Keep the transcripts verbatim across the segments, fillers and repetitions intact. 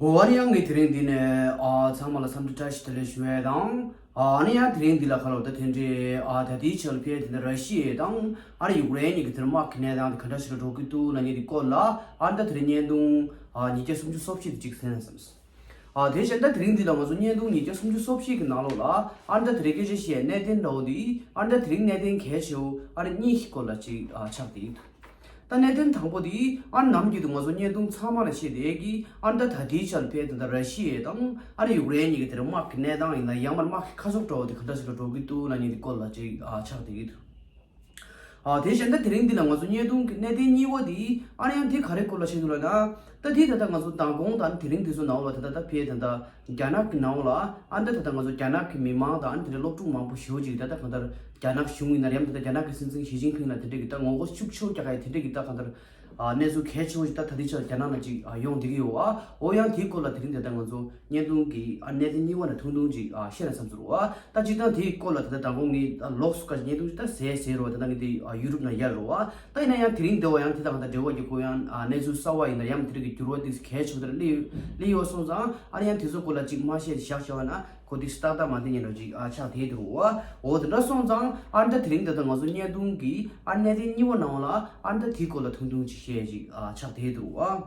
འོ་ཨ་ནི་ཡང་ངས་དེ་རིང་འདི་ནས་ཨ་ཚང་མ་ལ་འཚམས་འདྲི་བཀྲ་ཤིས་བདེ་ལེགས་ཞུ་ཡས་དང་། ཨ་ནི་ཡང་དེ་རིང་འདི་ལ་ཁ་ལོ་ད་དེ་འདྲའི་ཨ་ད་ལྟའི་ཆར་ཕེ་དེ་འདྲ་ར་ཤི་ཡ་དང་ཨ་ནི་ཡུཀ་རེན་གཉིས་ཀྱི་དེར་དམག་གི་གནས་སྟངས་དེ་ག་འདྲ་ཞིག་ལ་འགྲོ་གི་འདུག་ལ་ངས་དེ་སྐོར་ལ་ཨ་ནི་ད་དེ་རིང་བརྙན་ཐུང་ཨ་ཉིས་བརྒྱ་སུམ་ཅུ་སོ་བཞི་དེ་གཅིག་གསན་བསམ། ཨ་དེ་བཞིན་ད་དེ་རིང་འདི་ལ་ང་ཚོ་བརྙན་ཐུང་ཉིས་བརྒྱ་སུམ་ཅུ་སོ་བཞི་གི་ནང་ལོགས་ལ་ཨ་ནི་ད་དེ་རིང་སྐད་ཆ་བཤད་གནད་དོན་འདྲ་བོ་འདི་ཨ་ནི་ད་དེ་རིང་གནད་དོན་གལ་ཆེ་བོ་ཨ་ནི་གཉིས་ཀྱི་སྐོར་ལ་ཅིག་ཨ་ཆགས་བསྡད་ཡོད། ད་གནད་དོན་དང་པོ་དེ་ཨ་ནི་ནམ་རྒྱུན་དུ་ང་ཚོ་བརྙན་ཐུང་ཚང་མ་ལ་བཤད་བསྡད་ཀྱི་ཨ་ནི་ད་ད་ལྟའི་ཆར་ཕེ་ད་ལྟ་ར་ཤི་ཡ་དང་ཨ་ནི་ཡུཀ་རེན་གཉིས་ཀྱི་དེར་དམག་གི་གནས་སྟངས་ཡིན་ན་ཡང་མར་དམག་གི་ཁ་ཕྱོགས་འདྲ་བོ་དེ་ག་འདྲ་ཞིག་ལ་འགྲོ་གི་འདུག་ལ་ངས་དེ་སྐོར་ལ་ཅིག་ཨ་ཆགས་བསྡད་ཀྱི་འདུག་ཨ་དེ་བཞིན་ད་དེ་རིང་འདི་ལ་ང་ཚོ་བརྙན་ཐུང་གི་གནད་དོན་གཉིས་པ་དེ་ཨ་ནི་ཡང་དེ་ག་རེ་སྐོར་ལ་བཤད་འདུག་ལབ་ན། ད་དེ་ད་ལྟ་ང་ཚོ་མདང་དགོང་དང་དེ་རིང་དེ་ཚོ་ནང་ལ་ད་ལྟ་ད་ཕེ་ད་ལྟ་རྒྱ་ནག་གི་ནང་ལ་ཨ་ནི་ད་ལྟ་ང་ཚོ་རྒྱ་ནག་གི་མི་མང་དང་ཨ་ནི་དེ་འདྲའི་སློབ་ཕྲུག་མང་པོ་ཞེ་པོ་ཅིག་ད་ལྟ་གང་ལྟར་རྒྱ་ནག་གཞུང་ཡིན་ན་ཡང་ད་ལྟ་རྒྱ་ནག་གི་སྲིད་འཛིན་ཞི་ཅིན་ཕིང་ལ་དེ་འདྲའི་གི་ད་ངོ་རྒོལ་ཤུགས་ཆེ་བོ་རྒྱག་ག་ཡ་དེ་འདྲའི་གི་ད་གང་ལྟར་ཨ་གནས་ཚུལ་གལ་ཆེ་བོ་ཞིག་ད་ད་ལྟའི་ཆར་རྒྱ་ནག་ལ་ཅིག་ཨ་ཡོང་བསྡད་ཀྱི་ཡོད་ཨ། འོ་ཡང་དེའི་སྐོར་ལ་དེ་རིང་ད་ལྟ་ང་ཚོ་བརྙན་ཐུང་གི་ཨ་གནད་དོན་གཉིས་པ་ནས་ཐུང་ཐུང་ཅིག་ཨ་བཤད་ན་བསམ་ཚུལ་རོ་ཨ། ད་སྤྱིར་བཏང་དེའི་སྐོར་ལ་ད་ལྟ་དང་པོ་ངས་ཨ་ལོགས་སུ་བཀར་བརྙན་ཐུང་ཅིག་ད་གཟས་གཟས་རོ་ད་ལྟ་ངས་དེ་ཨ་ཡུ་རུབ་ནང་ཡར་རོ་ཨ། ད་ཡིན་ན་ཡང་དེ་རིང་འདི་བ་ཡང་དེ་དང་ད་འབྲེལ་བ་རྒྱག་གོ་ཡང་ཨ་གནས་ཚུལ་གསར་བ་ཡིན་ན་ཡང་དེ་རིང་གི་འགྱུར་བ་དེ་གལ་ཆེ་བོ་དེ་ལ་སླེབས་སླེབས་ཡོད་སོང་ཙང་ཨ་ནི་ཡང་དེ་ཚོ་སྐོར་ལ་ཅིག་མ་བཤད་བཞག་བྱས་པ་ན། ཁོ་དེ་སྟག་སྟག་མ་དེ་ཉན་རོ་ཅིག་ཨ་ཆགས་དེ་འདུག་ཨ། འོ་དེ་འདྲ་སོང་ཙང་ཨ་ནི་ད་དེ་རིང་ད་ལྟ་ང་ཚོ་བརྙན་ཐུང་གི་ཨ་གནད་དོན་གཉིས་པ་ནང་ལ་ཨ་ནི་ད་དེའི་སྐོར་ལ་ཐུང་ཐུང་ཅིག་བཤད་ཅིག་ཨ་ཆགས་དེ་འདུག་ཨ།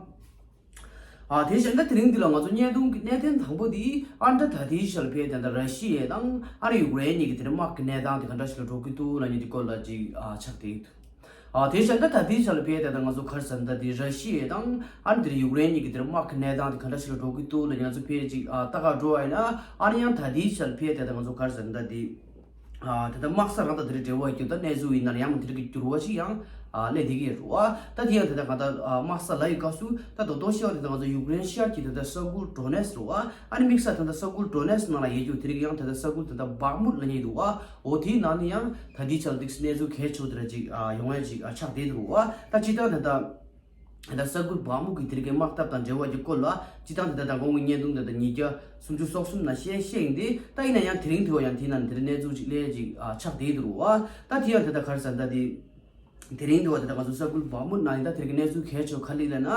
ཨ་དེ་བཞིན་ད་དེ་རིང་འདི་ལ་ང་ཚོ་བརྙན་ཐུང་གི་གནད་དོན་དང་པོ་དེ་ཨ་ནི་ད་ད་ལྟའི་ཆར་ཕེ་ད་ལྟ་ར་ཤི་ཡ་དང་ཨ་ནི་ཡུཀ་རེན་གཉིས་ཀྱི་དེ་འདྲ་དམག་གི་གནས་སྟངས་དེ་ག་འདྲ་ཞིག་ལ་འགྲོ་གི་འདུག་ལ་ཉིན་དེ་སྐོར་ལ་ཅིག་ཨ་ཆགས་དེ་འདུག་ཨ་དེ་བཞིན་ད་ད་ལྟའི་ཆར་ལ་ཕེ་ད་ལྟ་ང་ཚོ་ག་རེ་ཟེར་ན་ད་དེ་ར་ཤི་ཡ་དང་ཨ་ནི་དེར་ཡུཀ་རེན་གཉིས་ཀྱི་དེར་དམག་གི་གནས་སྟངས་དེ་ག་འདྲ་ཞིག་ལ་འགྲོ་གི་འདུག་ལ་ང་ཚོ་ཕེ་ཅིག་ཨ་ལྟ་ག་འགྲོ་བ་ཡིན་ན་ཨ་ནི་ཡང་ད་ལྟའི་ཆར་ཕེ་ད་ལྟ་ང་ཚོ་ག་རེ་ཟེར་ན་ད་དེ་ཨ་ད་ལྟ་དམག་ས་རང་དང་དེ་རིང་འབྲེལ་བ་ཡོད་ད་གནས་ཚུལ་ཡིན་ན་ཡང་དེ་རིང་གི་འགྱུར་བ་ཞིག་ཡང་ཨ་སླེབས་བསྡད་ཀྱི་ཡོད་རེད་བ། ད་དེ་ཡང་ད་ལྟ་ག་ད་ཨ་དམག་ས་ལ་ཡི་སྐབས་སུ་ད་དོ་དོ་ཤེས་པ་དེ་ད་ང་ཚོ་ཡུཀ་རེན་ཤར་གྱི་ད་ལྟ་ས་ཁུལ་ཌོ་ནེ་སི་རེད་བ། ཨ་ནི་དམིགས་བསལ་ད་ལྟ་ས་ཁུལ་ཌོ་ནེ་སི་ནང་ལ་ཡོད་རྒྱུ་དེ་རིང་གི་ཡང་ད་ལྟ་ས་ཁུལ་ད་ལྟ་བག་མུད་ལ་ཉེ་འདུག་བ། འོ་དེའི་ནང་ནས་ཡང་ད་ལྟའི་ཆར་འདི་གནས་ཚུལ་གལ་ཆེ་བོ་དེ་འདྲ་ཅིག་ཨ་ཡོང་ཡ་ཅིག་ཨ་ཆགས་བསྡད་འདུག་བ། ད་སྤྱིར་བཏང་ད་ལྟ་ད་ལྟ་ས་ཁུལ་བག་མུག་གི་དེ་རིང་གི་དམག་འཐབ་དང་འབྲེལ་བ་གྱི་སྐོར་ལ་སྤྱིར་བཏང་ད་ལྟ་དང་གོང་གི་བརྙན་ཐུང་ད་ལྟ་ཉིས་བརྒྱ་སུམ་ཅུ་སོ་གསུམ་ནང་བཤད་བཤད་ཡིན་ཏེ། ད་ཡིན་ན་ཡང་དེ་རིང་དེ་བ་ཡང་དེ་ནང་དེ་རིང་གནས་ཚུལ་ཅིག་སླེབས་ཅིག་ཨ་ཆགས་བསྡད་འདུག་བ། ད་དེ་ཡང་ད་ལྟ་ག་རེ་ཟེར་ན་ད་དེ་དེ་རིང་དེ་བ་ད་ལྟ་ང་ཚོ་ས་ཁུལ་བག་མུག་ནང་ཡིན་ད་དེ་རིང་གི་གནས་ཚུལ་གལ་ཆེ་བ་ག་རེ་ལབ་ན།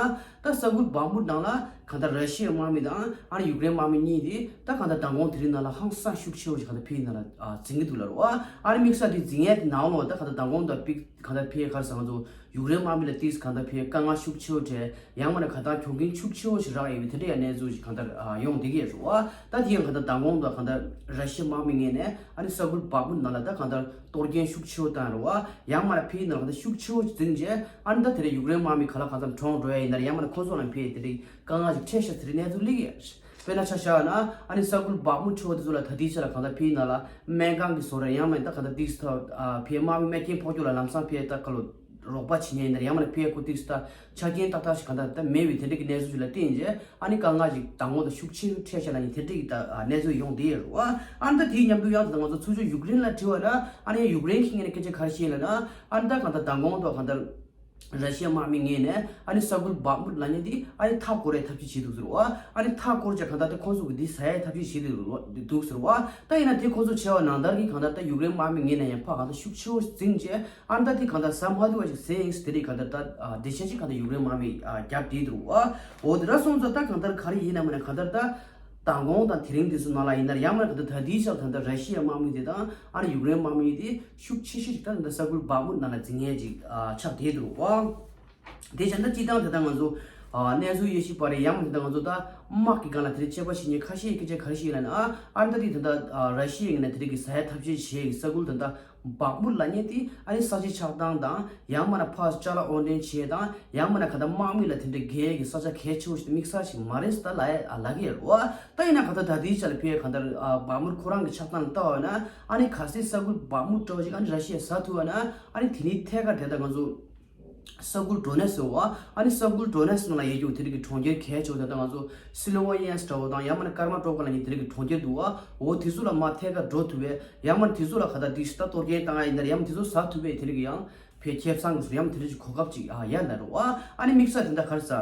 ད་ས་ཁུལ་བག་མུག་ནང་ལ་གང་ལྟར་ར་ཤི་ཡའི་དམག་མི་དང་ཨ་ནི་ཡུཀ་རེན་དམག་མི་གཉིས་དེ་ད་གང་ལྟར་མདང་དགོང་དེ་རིང་ནང་ལ་ཧང་སང་ཤུགས་ཆེ་བོ་ཞིག་གང་ལྟར་ཕེ་ཡི་ནང་ལ་ཨ་འཛིང་གི་འདུག་ལབ་རེད་བ། ཨ་ནི་དམིགས་བསལ་དེ་འཛིང་ཡས་དེ་ནང་ལོགས་ད་གང་ལྟར་མདང་དགོང་དང་པིག་གང་ལྟར་ཕེ་ག་རེ་ཟེར་ང་ཚོ་ཡུཀ་རེན་དམག་མི་ལ་ཏིས་གང་ལྟར་ཕེ་དཀའ་ངལ་ཤུགས་ཆེ་བོ་འཕྲད་ཡང་མིན་ན་གང་ལྟར་གྱོང་གུན་ཤུགས་ཆེ་བོ་ཞིག་རག་ཡོད་པའི་དེ་འདྲ་ཡང་གནས་ཚུལ་ཞིག་གང་ལྟར་ཨ་ཡོང་བསྡད་ཀྱི་ཡོད་རེད་བ། ད་དེ་ཡང་གང་ལྟར་མདང་དགོང་དང་གང་ལྟར་ར་ཤི་ཡའི་དམག་མི་ངོས་ནས་ཨ་ནི་ས་ཁུལ་བག་མུག་ནང་ལ་ད་གང་ལྟར་གཏོར་སྐྱོན་ཤུགས་ཆེ་བོ་བཏང་རེད་བ། ཡང་མིན་ན་ཕེ་ཡི་ནང་ལ་གང་ལྟར་ཤུགས་ཆེ་བོ་ཞིག་འཛིང་རྗེས་ཨ་ནི་ད་དེ་རིང་ཡུཀ་རེན་དམག་མི་ག་ལ་གང་ལྟར་གྲོངས་འགྲོ་ཡ་ཡིན་ན་ཡང་མིན་ན་ཁོང་ཚོ་ལ་ཕེ་དེ་རིང་དཀའ་ངལ་ཞིག་འཕྲད་ཤག་ཟེར་གནས་ཚུལ་སླེབས་ཀྱི་ཡོད། དཔེར་ན་ཆ་བཞག་ན་ཨ་ནི་ས་ཁུལ་བག་མུག་ཆེ་བ་དེ་ཚོ་ལ་ད་ལྟའི་ཆ་ལ་གང་ལྟར་ཕེ་ཡི་ནང་ལ་སྨན་ཁང་གི་བཟོ་རེད་ཡང་མིན་ད་གང་ལྟར་ཏིས་ཐོག་ཕེ་དམག་མི་རྨས་སྐྱོན་ཕོག་རྒྱུ་ལ་ལམ་སང་ཕེ་ད་ག་ལོ་རོགས་པ་བྱེད་མཁན་ཡིན་ན་ཡང་མིན་ན་ཕེ་ཁོ་ཏིས་ད་ཆ་རྐྱེན་ཏག་ཏག་ཞིག་གང་ལྟར་ད་མེད་པའི་དེ་འདྲ་གི་གནས་ཚུལ་ཞིག་ལ་བརྟེན་རྗེས་ཨ་ནི་དཀའ་ངལ་ཞིག་དང་པོ་དང་ཤུགས་ཆེ་འཕྲད་ཤག་ལབ་མཁན་དེ་འདྲ་གི་ད་གནས་ཚུལ་ཡོང་བསྡད་ཡོད་རེད་བ། ཨ་ནི་ད་དེའི་མཉམ་དུ་ཡང་ད་ང་ཚོ་ཚུར་ཕྱོགས་ཡུཀ་རེན་ལ་དྲིས་པ་ན་ཨ་ནི་ཡུཀ་རེན་གྱི་ངོས་ནས་སྐད་ཆ་ག་རེ་བཤད་ལབ་ན་ཨ་ནི་ད་གང་ལྟར་མདང་དགོང་དང་གང་ལྟར་ར་ཤི་ཡ་དམག་མི་ངོས་ནས་ཨ་ནི་ས་ཁུལ་བག་མུག་ལབ་མཁན་དེ་ཨ་ནི་མཐའ་བསྐོར་ཡའི་ཐབས་ཤེས་བྱེད་འདུག་ཟེར་བ། ཨ་ནི་མཐའ་བསྐོར་བྱས་གང་ལྟར་དེ་ཁོང་ཚོ་གི་འདི་ཟ་ཡའི་ཐབས་ཤེས་བྱེད་འདུག་ཟེར་བ། ད་ཡིན་ན་དེ་ཁོང་ཚོ་བྱས་པ་ནང་ལྟར་གྱི་གང་ལྟར་ད་ཡུཀ་རེན་དམག་མི་ངོས་ནས་ཡང་ཕར་གང་ལྟར་ཤུགས་ཆེ་བོ་འཛིང་བྱས་ཨ་ནི་ད་དེ་གང་ལྟར་ཟ་མ་ཐུབ་པ་ཞིག་ཟས་ཡིན་ཟེར་དེ་རིགས་གང་ལྟར་ད་འགྲེལ་བཤད་ཅིག་གང་ལྟར་ཡུཀ་རེན་དམག་མིས་རྒྱབ་བསྡད་འདུག་བ། འོ་དེ་འདྲ་སོང་ཙང་ད་གང་ལྟར་ག་རེ་ཡིན་ན་མིན་ན་གང་ལྟར་ད། མདང་དགོང་དང་དེ་རིང་དེ་ཚོ་ནང་ལ་ཡིན་ན་ཡང་མིན་ན་ད་ལྟ་ད་ལྟའི་ཆར་ད་ལྟ་ར་ཤི་ཡའི་དམག་མི་དེ་དང་ཨ་ནི་ཡུཀ་རེན་དམག་མི་དེ་ཤུགས་ཆེ་ཤོས་ཤིག་ད་ད་ལྟ་ས་ཁུལ་བག་མུག་ནང་ལ་འཛིང་ཡས་ཅིག་ཨ་ཆགས་བསྡད་འདུག་བ། དེ་བྱས་ན་སྤྱིར་བཏང་ད་ལྟ་ང་ཚོ་ཨ་གནས་ཚུལ་དབྱེ་ཞིབ་པ་རེད་ཡང་མིན་ད་ལྟ་ང་ཚོ་ད་དམག་གི་སྒང་ལ་དེ་རིང་དཔྱད་པ་བྱེད་མཁན་ཁ་ཤས་ཀྱིས་སྐད་ཆ་ག་རེ་བཤད་ལབ་ན་ཨ་ཨ་ནི་ད་དེ་ད་ལྟ་ཨ་ར་ཤི་ཡའི་ངོས་ནས་དེ་རིང་གི་ཟ་ཡ་ཐབས་ཤེས་བྱེད་ཀྱི་ས་ཁུལ་ད་ལྟ་བག་མུག་ལབ་མཁན་དེ་ཨ་ནི་ས་ཆ་ཆགས་སྟངས་དང་ཡང་མིན་ན་ཕར་ཅ་ལག་དབོར་འདྲེན་བྱེད་དང་ཡང་མིན་ན་ག་ད་དམག་མི་ལ་དེ་འདྲའི་རྒྱལ་གྱི་ས་ཆ་གལ་ཆེ་བོ་ཞིག་དམིགས་བསལ་ཞིག་མ་རེད་ཟེར་ད་ལབ་ཡ་ལབ་ཀྱི་ཡོད་རེད་བ། ད་ཡིན་ན་ག་ད་ད་ལྟའི་ཆ་ལ་ཕེ་ག་ད་བག་མུག་ཁོ་རང་གི་ཆགས་སྟངས་ལ་ལྟ་བ་ན་ཨ་ནི་གལ་སྲིད་ས་ཁུལ་བག་མུག་འདྲ་བོ་ཞིག་ཨ་ནི་ར་ཤི་ཡས་ཟ་ཐུབ་པ་ན་ཨ་ནི་དེ་ནི་ཐད་ཀར་དེ་ད་ང་ཚོ་ས་ཁུལ་ཌོ་ནེ་སི་ཟེར་བ་ཨ་ནི་ས་ཁུལ་ཌོ་ནེ་སི་ནང་ལ་ཡོད་རྒྱུ་དེ་རིགས་ཀྱི་གྲོང་ཁྱེར་གལ་ཆེ་བོ་དེ་ད་ང་ཚོ་སི་ལོ་ཝེ་ནི་ཡན་འདྲ་བོ་དང་ཡང་མིན་ན་ཀར་མ་ཊོབ་ཀ་ལབ་མཁན་དེ་རིགས་ཀྱི་གྲོང་ཁྱེར་འདུག་བ། འོ་དེ་ཚོ་ལ་མར་ཐད་ཀར་འགྲོ་ཐུབ་པའི་ཡང་མིན་ན་དེ་ཚོ་ལ་ག་ད་དེ་ད་གཏོར་སྐྱོན་བཏང་ཡ་ཡིན་ན་ཡང་མིན་དེ་ཚོ་ཟ་ཐུབ་པའི་དེ་རིགས་ཀྱི་ཡང་ཕེ་ཁེ་བཟང་གི་ཡང་དེ་འདྲ་ཞིག་གོ་སྐབས་ཅིག་ཨ་ཡར་ལ་རེད་བ། ཨ་ནི་དམིགས་བསལ་དེ་འདྲ་ག་རེ་ཟ།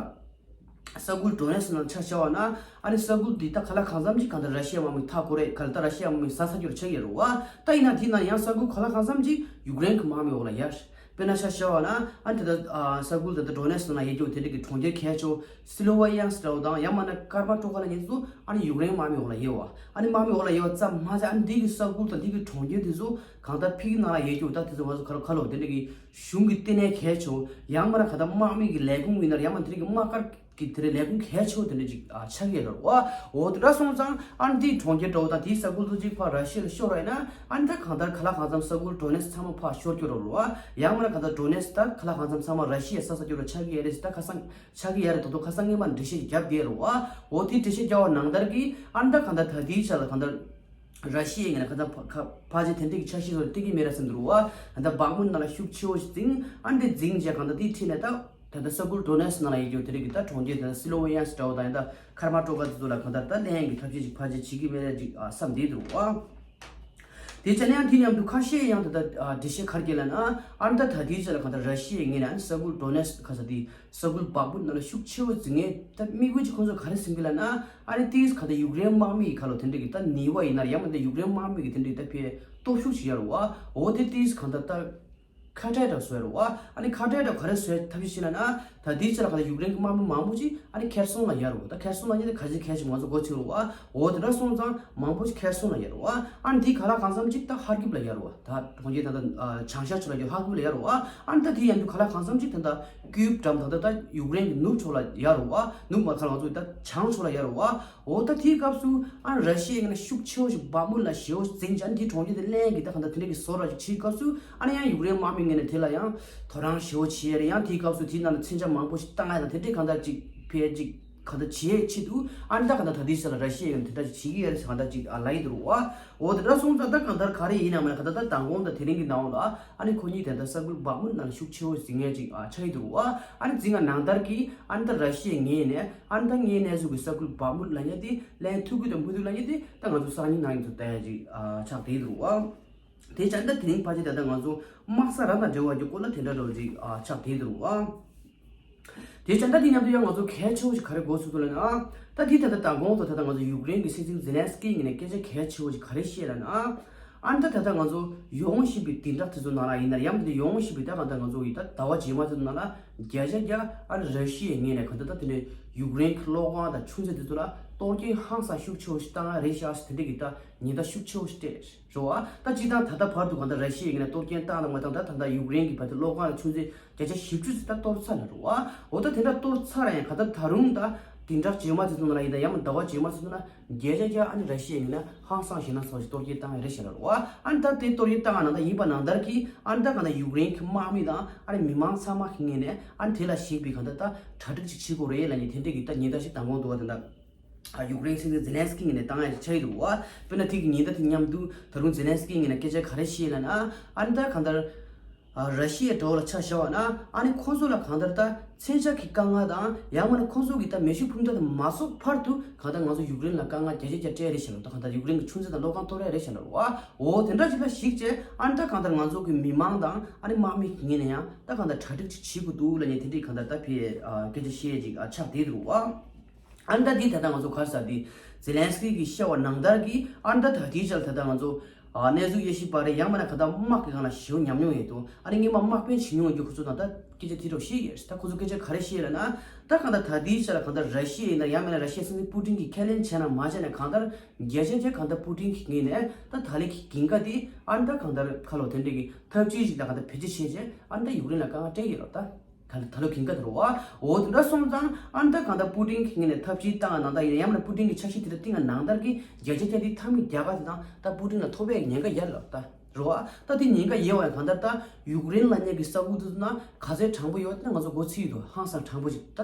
ས་ཁུལ་ཌོ་ནེ་སི་ནང་ཆ་བཞག་པ་ན་ཨ་ནི་ས་ཁུལ་འདི་ད་ག་ལ་གང་འཚམ་ཅིག་གང་ལྟར་ར་ཤི་ཡ་དམག་མི་མཐའ་བསྐོར་རེད། ག་ལ་ད་ར་ཤི་ཡ་དམག་མི་ཟ་ས་རྒྱུར་ཆགས་ཡོད་རེད་བ། ད་ཡིན་ན་དེ་ན་ཡང་ས་ཁུལ་ག་ལ་གང་འཚམ་ཅིག་ཡུཀ་རེན་གྱི་དམག་མི་འོག་ལ་ཡར། དཔེར་ན་ཆ་བཞག་པ་ན་ཨ་ནི་ད་ལྟ་ས་ཁུལ་ད་ལྟ་ཌོ་ནེ་སི་ནང་ཡོད་རྒྱུ་དེ་འདྲ་གི་གྲོང་ཁྱེར་གལ་ཆེ་བོ་སི་ལོ་ཝེ་ཡན་སི་འདྲ་བོ་དང་ཡང་མིན་ན་ཀར་པ་ཊོ་ཀ་ལབ་མཁན་ཚོ་ཨ་ནི་ཡུཀ་རེན་དམག་མི་འོག་ལ་ཡོད་པ། ཨ་ནི་དམག་མི་འོག་ལ་ཡོད་པ་ཙམ་མ་ཟད་ཨ་ནི་འདི་གི་ས་ཁུལ་དང་འདི་གི་གྲོང་ཁྱེར་དེ་ཚོ་གང་ལྟར་ཕ་གི་ནང་ལ་ཡོད་རྒྱུ་ད་དེ་ཚོ་ང་ཚོ་ག་ལ་ག་ལོ་དེ་འདྲ་གི་གཞུང་གི་ལྟེ་གནས་གལ་ཆེ་བོ་ཡང་མིན་ན་གང་ལྟར་དམག་མི་གི་ལས་ཁུངས་ཡིན་ན་ཡང་མིན་ན་དེ་འདྲ་གི་དམག་སྒར་གི་དེ་རེད་ལས་ཁུངས་གལ་ཆེ་བོ་དེ་འདྲ་ཅིག་ཨ་ཆགས་ཀྱི་ཡོད་རེད་བ། འོ་དེ་འདྲ་སོང་ཙང་ཨ་ནི་དེའི་གྲོང་ཁྱེར་འདྲ་བོ་དང་དེའི་ས་ཁུལ་དུ་ཅིག་ཕར་ར་ཤི་ཡ་ལ་ཤོར་བ་ཡིན་ན་ཨ་ནི་ད་གང་ལྟར་ག་ལ་གང་འཚམ་ས་ཁུལ་ཌོ་ནེ་སི་ཚང་མ་ཕར་ཤོར་རྒྱུ་རེད་བ། ཡང་མིན་ན་གང་ལྟར་ཌོ་ནེ་སི་ད་ག་ལ་གང་འཚམ་ཚང་མ་ར་ཤི་ཡ་ས་ས་རྒྱུ་རུ་ཆགས་ཀྱི་ཡོད་རེད་ཟེར། ད་ཁ་སང་ཆགས་ཀྱི་ཡོད་རེད། ད་དུང་ཁ་སང་སྔོན་མ་འགྲེལ་བཤད་བརྒྱབ་བསྡད་རེད་བ། འོ་དེ་འགྲེལ་བཤད་བརྒྱབ་པ་ནང་ལྟར་གྱི་ཨ་ནི་ད་གང་ལྟར་ད་དེའི་ཆ་ལ་གང་ལྟར། ར་ཤི་ཡའི་ངོས་ནས་གང་ལྟར་ཕ་ཕ་ཕལ་ཆེར་དེ་འདྲའི་འཆར་གཞི་བཟོ་སྟེ་གི་མེད་ར་སེམས་འདུག་བ། ད་ལྟ་བག་མུན་ནང་ལ་ཤུགས་ཆེ་བོ་ཞིག་འཛིང་ཨ་འདྲ་འཛིང་བྱས་གང་ལྟར་དེའི་འཁྲིས་ནས་ད་ད་ལྟ་ས་ཁུལ་ཌོ་ནེ་སི་ནང་ལ་ཡོད་རྒྱུ་དེ་རིགས་ཀྱི་ད་གྲོང་ཁྱེར་དེ་ད་སི་ལོ་ཝེ་ཡན་སི་འདྲ་བོ་དང་ཡང་ད་ཁར་མ་ཊོ་ཀ་དེ་ཚོ་ལ་གང་ལྟར་ད་ལན་གྱི་ཐབས་ཤེས་ཅིག་ཕལ་ཆེར་བྱེད་ཀྱི་མེད་ར་ཅིག་ཨ་བསམ་བསྡད་འདུག་བ། དེ་བྱས་ན་ཡང་དེ་མཉམ་དུ་ཁ་ཤས་ཡང་ད་ལྟ་ཨ་འགྲེལ་བཤད་ག་རེ་བརྒྱབ་ལབ་ན་ཨ་ནི་ད་ད་ལྟའི་ཆ་ལ་གང་ལྟར་ར་ཤི་ཡའི་ངོས་ནས་ཨ་ནི་ས་ཁུལ་ཌོ་ནེ་སི་ཁ་ས་དེ། ས་ཁུལ་བག་མུན་ནང་ལ་ཤུགས་ཆེ་བོ་འཛིང་ངེས་ད་དམིགས་ཡུལ་གྱི་ཁོང་ཚོ་ག་རེ་སེམས་ཀྱི་ལབ་ན་ཨ་ནི་ཏིས་ག་ད་ཡུཀ་རེན་དམག་མི་ཡི་ཁ་ལོ་དེ་འདྲ་གི་ད་ནི་བ་ཡིན་ན་ཡང་མ་ད་ཡུཀ་རེན་དམག་མི་གི་དེ་འདྲ་གི་ད་ཕའི་སྟོབས་ཤུགས་ཤིག་ཡོད་རེད་བ། འོ་དེ་ཏིས་ག་ད་ད་ཁ་བྲལ་འདྲ་བཟོས་རེད་བ། ཨ་ནི་ཁ་བྲལ་འདྲ་ག་རེ་བཟོས་ཐབས་ཤེས་ཤིག་ལབ་ན་ད་ཏིས་ལ་ག་ད་ཡུཀ་རེན་གི་དམག་མི་མང་པོ་ཅིག་ཨ་ནི་ཁེར་སོང་ལ་ཡོད་རེད་བ། ད་ཁེར་སོང་ལ་ཉིད་ད་ག་ཅི་གལ་ཆེ་ང་ཚོ་མགོ་ཚོས་རེད་བ། འོ་དེ་འདྲ་སོང་ཙང་མང་པོ་ཅིག་ཁེར་སོང་ལ་ཡོད་རེད་བ། ཨ་ནི་དེ་ག་ལ་གང་འཚམ་ཅིག་ད་ཧར་ཀིབ་ལ་ཡོད་རེད་བ། ད་གྲོང་ཁྱེར་ད་ད་བྱང་ཤར་ཕྱོགས་ལ་ཡོད་ཧར་ཀིབ་ལ་ཡོད་རེད་བ། ཨ་ནི་ད་དེ་ཡང་དུ་ག་ལ་གང་འཚམ་ཅིག་ད་ད། ཀིབ་འགྲམ་ད་ལྟ་ད་ཡུཀ་རེན་གྱི་ནུབ་ཕྱོགས་ལ་ཡར་རུ་བ། ནུབ་མ་ཁ་ལ་ང་ཚོ་ད་བྱང་ཕྱོགས་ལ་ཡར་རུ་བ། འོ་ད་དེའི་སྐབས་སུ་ཨ་ར་ཤི་ཡའི་ངོས་ནས་ཤུགས་ཆེ་བོ་ཞིག་བག་མུ་ལ་ཞེ་བོ་ཞིག་འཛིང་ཅན་དེའི་གྲོང་ཁྱེར་དེ་ལེན་གྱི་ད་གང་ལྟར་དེ་འདྲ་གི་བཟོ་འདྲ་ཞིག་བྱེད་སྐབས་སུ་ཨ་ནི་ཡང་ཡུཀ་རེན་དམག་མི་ངོས་ནས་དེ་ལ་ཡང་དོ་སྣང་ཞེ་བོ་བྱེད་ཡ་རེད། ཡང་དེའི་སྐབས་སུ་དེའི་ནང་ལ་མཚོན་ཆ་མང་པོ་ཞིག་བཏང་ཡ་དང་དེ་འདྲའི་གང་ལྟར་ཅིག་ཕལ་ཅིག་གང་ལྟར་བྱེད་ཆེད་དུ་ཨ་ནི་ད་གང་ལྟར་ད་དེའི་ས་ལ་ར་ཤི་ཡའི་ངོས་ནས་དེ་འདྲ་ཞིག་བྱེད་ཀྱི་ཡ་རེད་ཟེར་གང་ལྟར་ཅིག་ཨ་ལབ་ཡི་འདུག་བ། འོ་དེ་འདྲ་སོང་ཙང་ད་གང་ལྟར་ག་རེ་ཡིན་ནའང་མ་ད་ལྟ་མདང་དགོང་དང་དེ་རིང་གི་ནང་ལ་ཨ་ནི་ཁོ་གཉིས་དེ་འདྲ་ས་ཁུལ་བག་མུ་ནང་ལ་ཤུགས་ཆེ་བོ་འཛིང་ངེས་ཅིག་ཨ་ཆགས་ཡི་འདུག་བ། ཨ་ནི་འཛིང་ང་ནང་ལྟར་གྱི་ཨ་ནི་ད་ར་ཤི་ཡའི་ངོས་ནས་ཨ་ནི་ད་ངའི་གནས་ཚུལ་གྱི་ས་ཁུལ་བག་མུ་ལབ་མཁན་དེ་ལན་ཐུབ་ཀྱི་དང་མི་ཐུབ་ལབ་མཁན་དེ་ད་ང་ཚོ་སང་ཉིན་གནངས་ཉིན་དུ་ལྟ་ཡ་ཅིག་ཨ་ཆགས་བསྡད་འདུག་བ། དེ་བྱས་ད་དེ་རིང་ཕལ་ཆེར་ད་ལྟ་ང་ཚོ་དམག་ས་རང་དང་འབྲེལ་བ་གྱི་སྐོར་ལ་དེ་འདྲ་འདྲ་བོ་ཅིག་ཨ་ཆགས་བསྡད་འདུག་བ། དེ་བྱས་ད་དེ་མཉམ་དུ་ཡང་ང་ཚོ་གལ་ཆེ་བོ་ཞིག་ག་རེ་དགོས་ཚུལ་དུ་ལབ་ན། ད་དེ་ད་ལྟ་མདང་དགོང་དུ་ད་ལྟ་ང་ཚོ་ཡུཀ་རེན་གྱི་སྲིད་འཛིན་ཛེ་ལན་སི་ཀི་ངོས་ནས་སྐད་ཆ་གལ་ཆེ་བོ་ཞིག་ག་རེ་བཤད་ལབ་ན། ཨ་ནི་ད་ད་ལྟ་ང་ཚོ་ཡོང་བཞིན་པའི་བདུན་ཕྲག་དེ་ཚོ་ནང་ལ་ཡིན་ན་ཡང་མིན་ད་ཡོང་བཞིན་པའི་ད་གང་ལྟར་ང་ཚོ་ཡི་ད་ཟླ་བ་རྗེས་མ་དེ་ཚོ་ནང་ལ་བརྒྱ་ཆ་བརྒྱ་ཨ་ནི་ར་ཤི་ཡའི་ངོས་ནས་གང་ལྟར་ད་དེ་འདྲའི་ཡུཀ་རེན་གྱི་གློག་ཁང་དང་ཆུ་མཛོད་དེ་ཚོ་ལ་གཏོར་སྐྱོན་ཧང་སང་ཤུགས་ཆེ་བོ་ཞིག་བཏང་ཡ་རེད་ཤག་ཟེར་དེ་འདྲ་གི་ད་ཉེན་བརྡ་ཤུགས་ཆེ་བོ་ཞིག་སྤྲད། རེད་བ། ད་སྤྱིར་བཏང་ད་ལྟ་བར་དུ་གང་ལྟར་ར་ཤི་ཡའི་ངོས་ནས་གཏོར་སྐྱོན་བཏང་དང་མ་བཏང་ད་ད་ལྟ་ཡུཀ་རེན་གྱི་བར་དུ་གློག་ཁང་དང་ཆུ་མཛོད་བརྒྱ་ཆ་བཞི་བཅུ་ཙམ་ད་གཏོར་ཚར་ལ་རེད་བ། འོ་ད་དེ་འདྲ་གཏོར་ཚར་ཡང་གང་ལྟར་ད་རུང་ད་བདུན་ཕྲག་རྗེས་མ་དེ་ཚོ་ནང་ལ་ཡིན་ད་ཡང་མིན་ཟླ་བ་རྗེས་མ་དེ་ཚོ་ནང་བརྒྱ་ཆ་བརྒྱ་ཨ་ནི་ར་ཤི་ཡའི་ངོས་ནས་ཧང་སང་ཞེད་སྣང་ཚ་བོ་ཞིག་གཏོར་སྐྱོན་བཏང་ཡ་རེད་ཤག་ལ་རེད་བ། ཨ་ནི་ད་དེ་གཏོར་སྐྱོན་བཏང་ཡ་ནང་ད་ཡིན་པ་ནང་ལྟར་གྱི་ཨ་ནི་ད་གང་ལྟར་ཡུཀ་རེན་གྱི་དམག་མི་དང་ཨ་ནི་མི་མང་ཚང་མ་གི་ངོས་ནས་ཨ་ནི་དེ་ལ་གཞིགས་པའི་གང་ལྟར་ད་གྲ་སྒྲིག་ཅིག་བྱེད་དགོས་རེད་ལབ་ནས་དེ་འདྲས་ཀྱི་ད་ཉེན་བརྡ་ཞིག་དང་པོ་འདུག་བ། དེ་འདྲ། ཡུཀ་རེན་སྲིད་འཛིན་ཛེ་ལན་སི་ཀི་ངོས་ནས་བཏང་ཡ་ཞིག་ཆགས་ཀྱི་འདུག་བ། དཔེར་ན་དེ་གི་ཉིན་ད་དེ་མཉམ་དུ་ད་རུང་ཛེ་ལན་སི་ཀི་ངོས་ནས་སྐད་ཆ་ག་རེ་བཤད་ལབ་ན། ཨ་ནི་ད་གང་ལྟར། ཨ་ར་ཤི་ཡའི་འགྲོ་བ་ལ་ཆ་བཞག་པ་ན་ཨ་ནི་ཁོང་ཚོ་ལ་གང་ལྟར་ད་མཚོན་ཆ་གི་དཀའ་ངལ་དང་ཡང་མིན་ན་ཁོང་ཚོ་གི་ད་མེ་ཤུགས་འཕུར་མདའ་དེ་མ་གསོག་བར་དུ་གང་ལྟར་ང་ཚོ་ཡུཀ་རེན་ལ་དཀའ་ངལ་བརྒྱ་ཆ་བརྒྱ་སྤྲད་རེད་བཤད་ལ། ད་གང་ལྟར་ཡུཀ་རེན་གི་ཆུ་མཛོད་དང་གློག་ཁང་གཏོར་ཡ་རེད་བཤད་ལ་རེད་བ། འོ་དེ་འདྲ་ཅིག་ལ་གཞིགས་བྱས་ཨ་ནི་ད་གང་ལྟར་ང་ཚོ་གི་མི་མང་དང་ཨ་ནི་དམག་མི་གི་ངོས་ནས་ཡང་ད་གང་ལྟར་གྲ་སྒྲིག་ཅིག་བྱེད་དགོས་འདུག་ལབ་ནས་དེ་འདྲའི་གང་ལྟར་ད་ཕའི་སྐད་ཆ་བཤད་ཡ་ཅིག་ཆགས་བསྡད་འདུག་བ། ཨ་ནི་ད་འདི་ད་ལྟ་ང་ཚོ་ག་རེ་ཟེར་དེ། ཛེ་ལན་སི་ཀི་གིས་བཤད་པ་ནང་ལྟར་གྱི་ཨ་ནི་ད་ད་ལྟའི་ཆར་ད་ལྟ་ང་ཚོ་ཨ་གནས་ཚུལ་དབྱེ་ཞིབ་པ་རེད། ཡང་མིན་ན་ག་ད་དམག་གི་སྒང་ལ་ཞེ་པོ་ཉམས་མྱོང་ཡོད་དོ། ཨ་ནི་སྔོན་མ་དམག་དཔོན་བྱེད་མྱོང་ཡོད་རྒྱུ་ཁོ་ཚོ་ད་ལྟ་སྐད་ཆ་དེ་འདྲ་བཤད་ཡོད་རེད། ད་ཁོ་ཚོ་སྐད་ཆ་ག་རེ་བཤད་ལབ་ན། ད་ག་ད་ད་ལྟའི་ཆར་ལ་ག་ད་ར་ཤི་ཡ་ཡིན་ན་ཡང་མིན་ན་ར་ཤི་ཡའི་སྲིད་འཛིན་པུ་ཏིན་གྱིས་ཁས་ལེན་བྱས་ན་མ་བྱས་ན་གང་ལྟར་བརྒྱ་ཆ་བརྒྱ་གང་ལྟར་པུ་ཏིན་གྱི་ངོས་ནས་ད་ད་ལན་གྱི་འགན་ཁག་དེ་ཨ་ནི་ད་གང་ལྟར་ཁ་ལོ་དེ་འདྲ་གི་ཐབས་ཇུས་ཤིག་ད་གང་ལྟར་བེད་སྤྱོད་བྱས་བྱས་ཨ་ནི་ད་ཡུཀ་རེན་ལ་དཀའ་ངལ་སྤྲད་ཡོད་རེད་ད། ད་ད་ལོ་གིན་ག་དེ་རུ་བ། འོ་དེ་འདྲ་སོང་ཙང་ཨ་ནི་ད་གང་ལྟར་པུ་ཏིན་གྱི་ངོས་ནས་ཐབས་ཇུས་བཏང་ནང་ལྟར་ཡིན་ན་ཡང་མིན་ན་པུ་ཏིན་གྱི་འཆར་གཞི་དེ་འདྲ་བཏིང་ནང་ལྟར་གྱི་བརྒྱ་ཆ་བརྒྱ་དེ་མཐའ་མའི་རྒྱལ་ཁ་དེ་དང་ད་པུ་ཏིན་ལ་ཐོབ་པའི་ཉེན་ཁ་ཡོད་ལ་ད་རུ་བ། ད་དེ་ཉེན་ཁ་ཡོད་བ་ཡང་གང་ལྟར་ད་ཡུཀ་རེན་ལབ་མཁན་གྱི་ས་ཁུལ་དེ་ཚོ་ན་ག་ཚོད་དྲང་པོ་ཡོད་ད་ང་ཚོ་མགོ་ཚོས་ཡོད་དོ། ཧང་སང་དྲང་པོ་ཞིག་ད་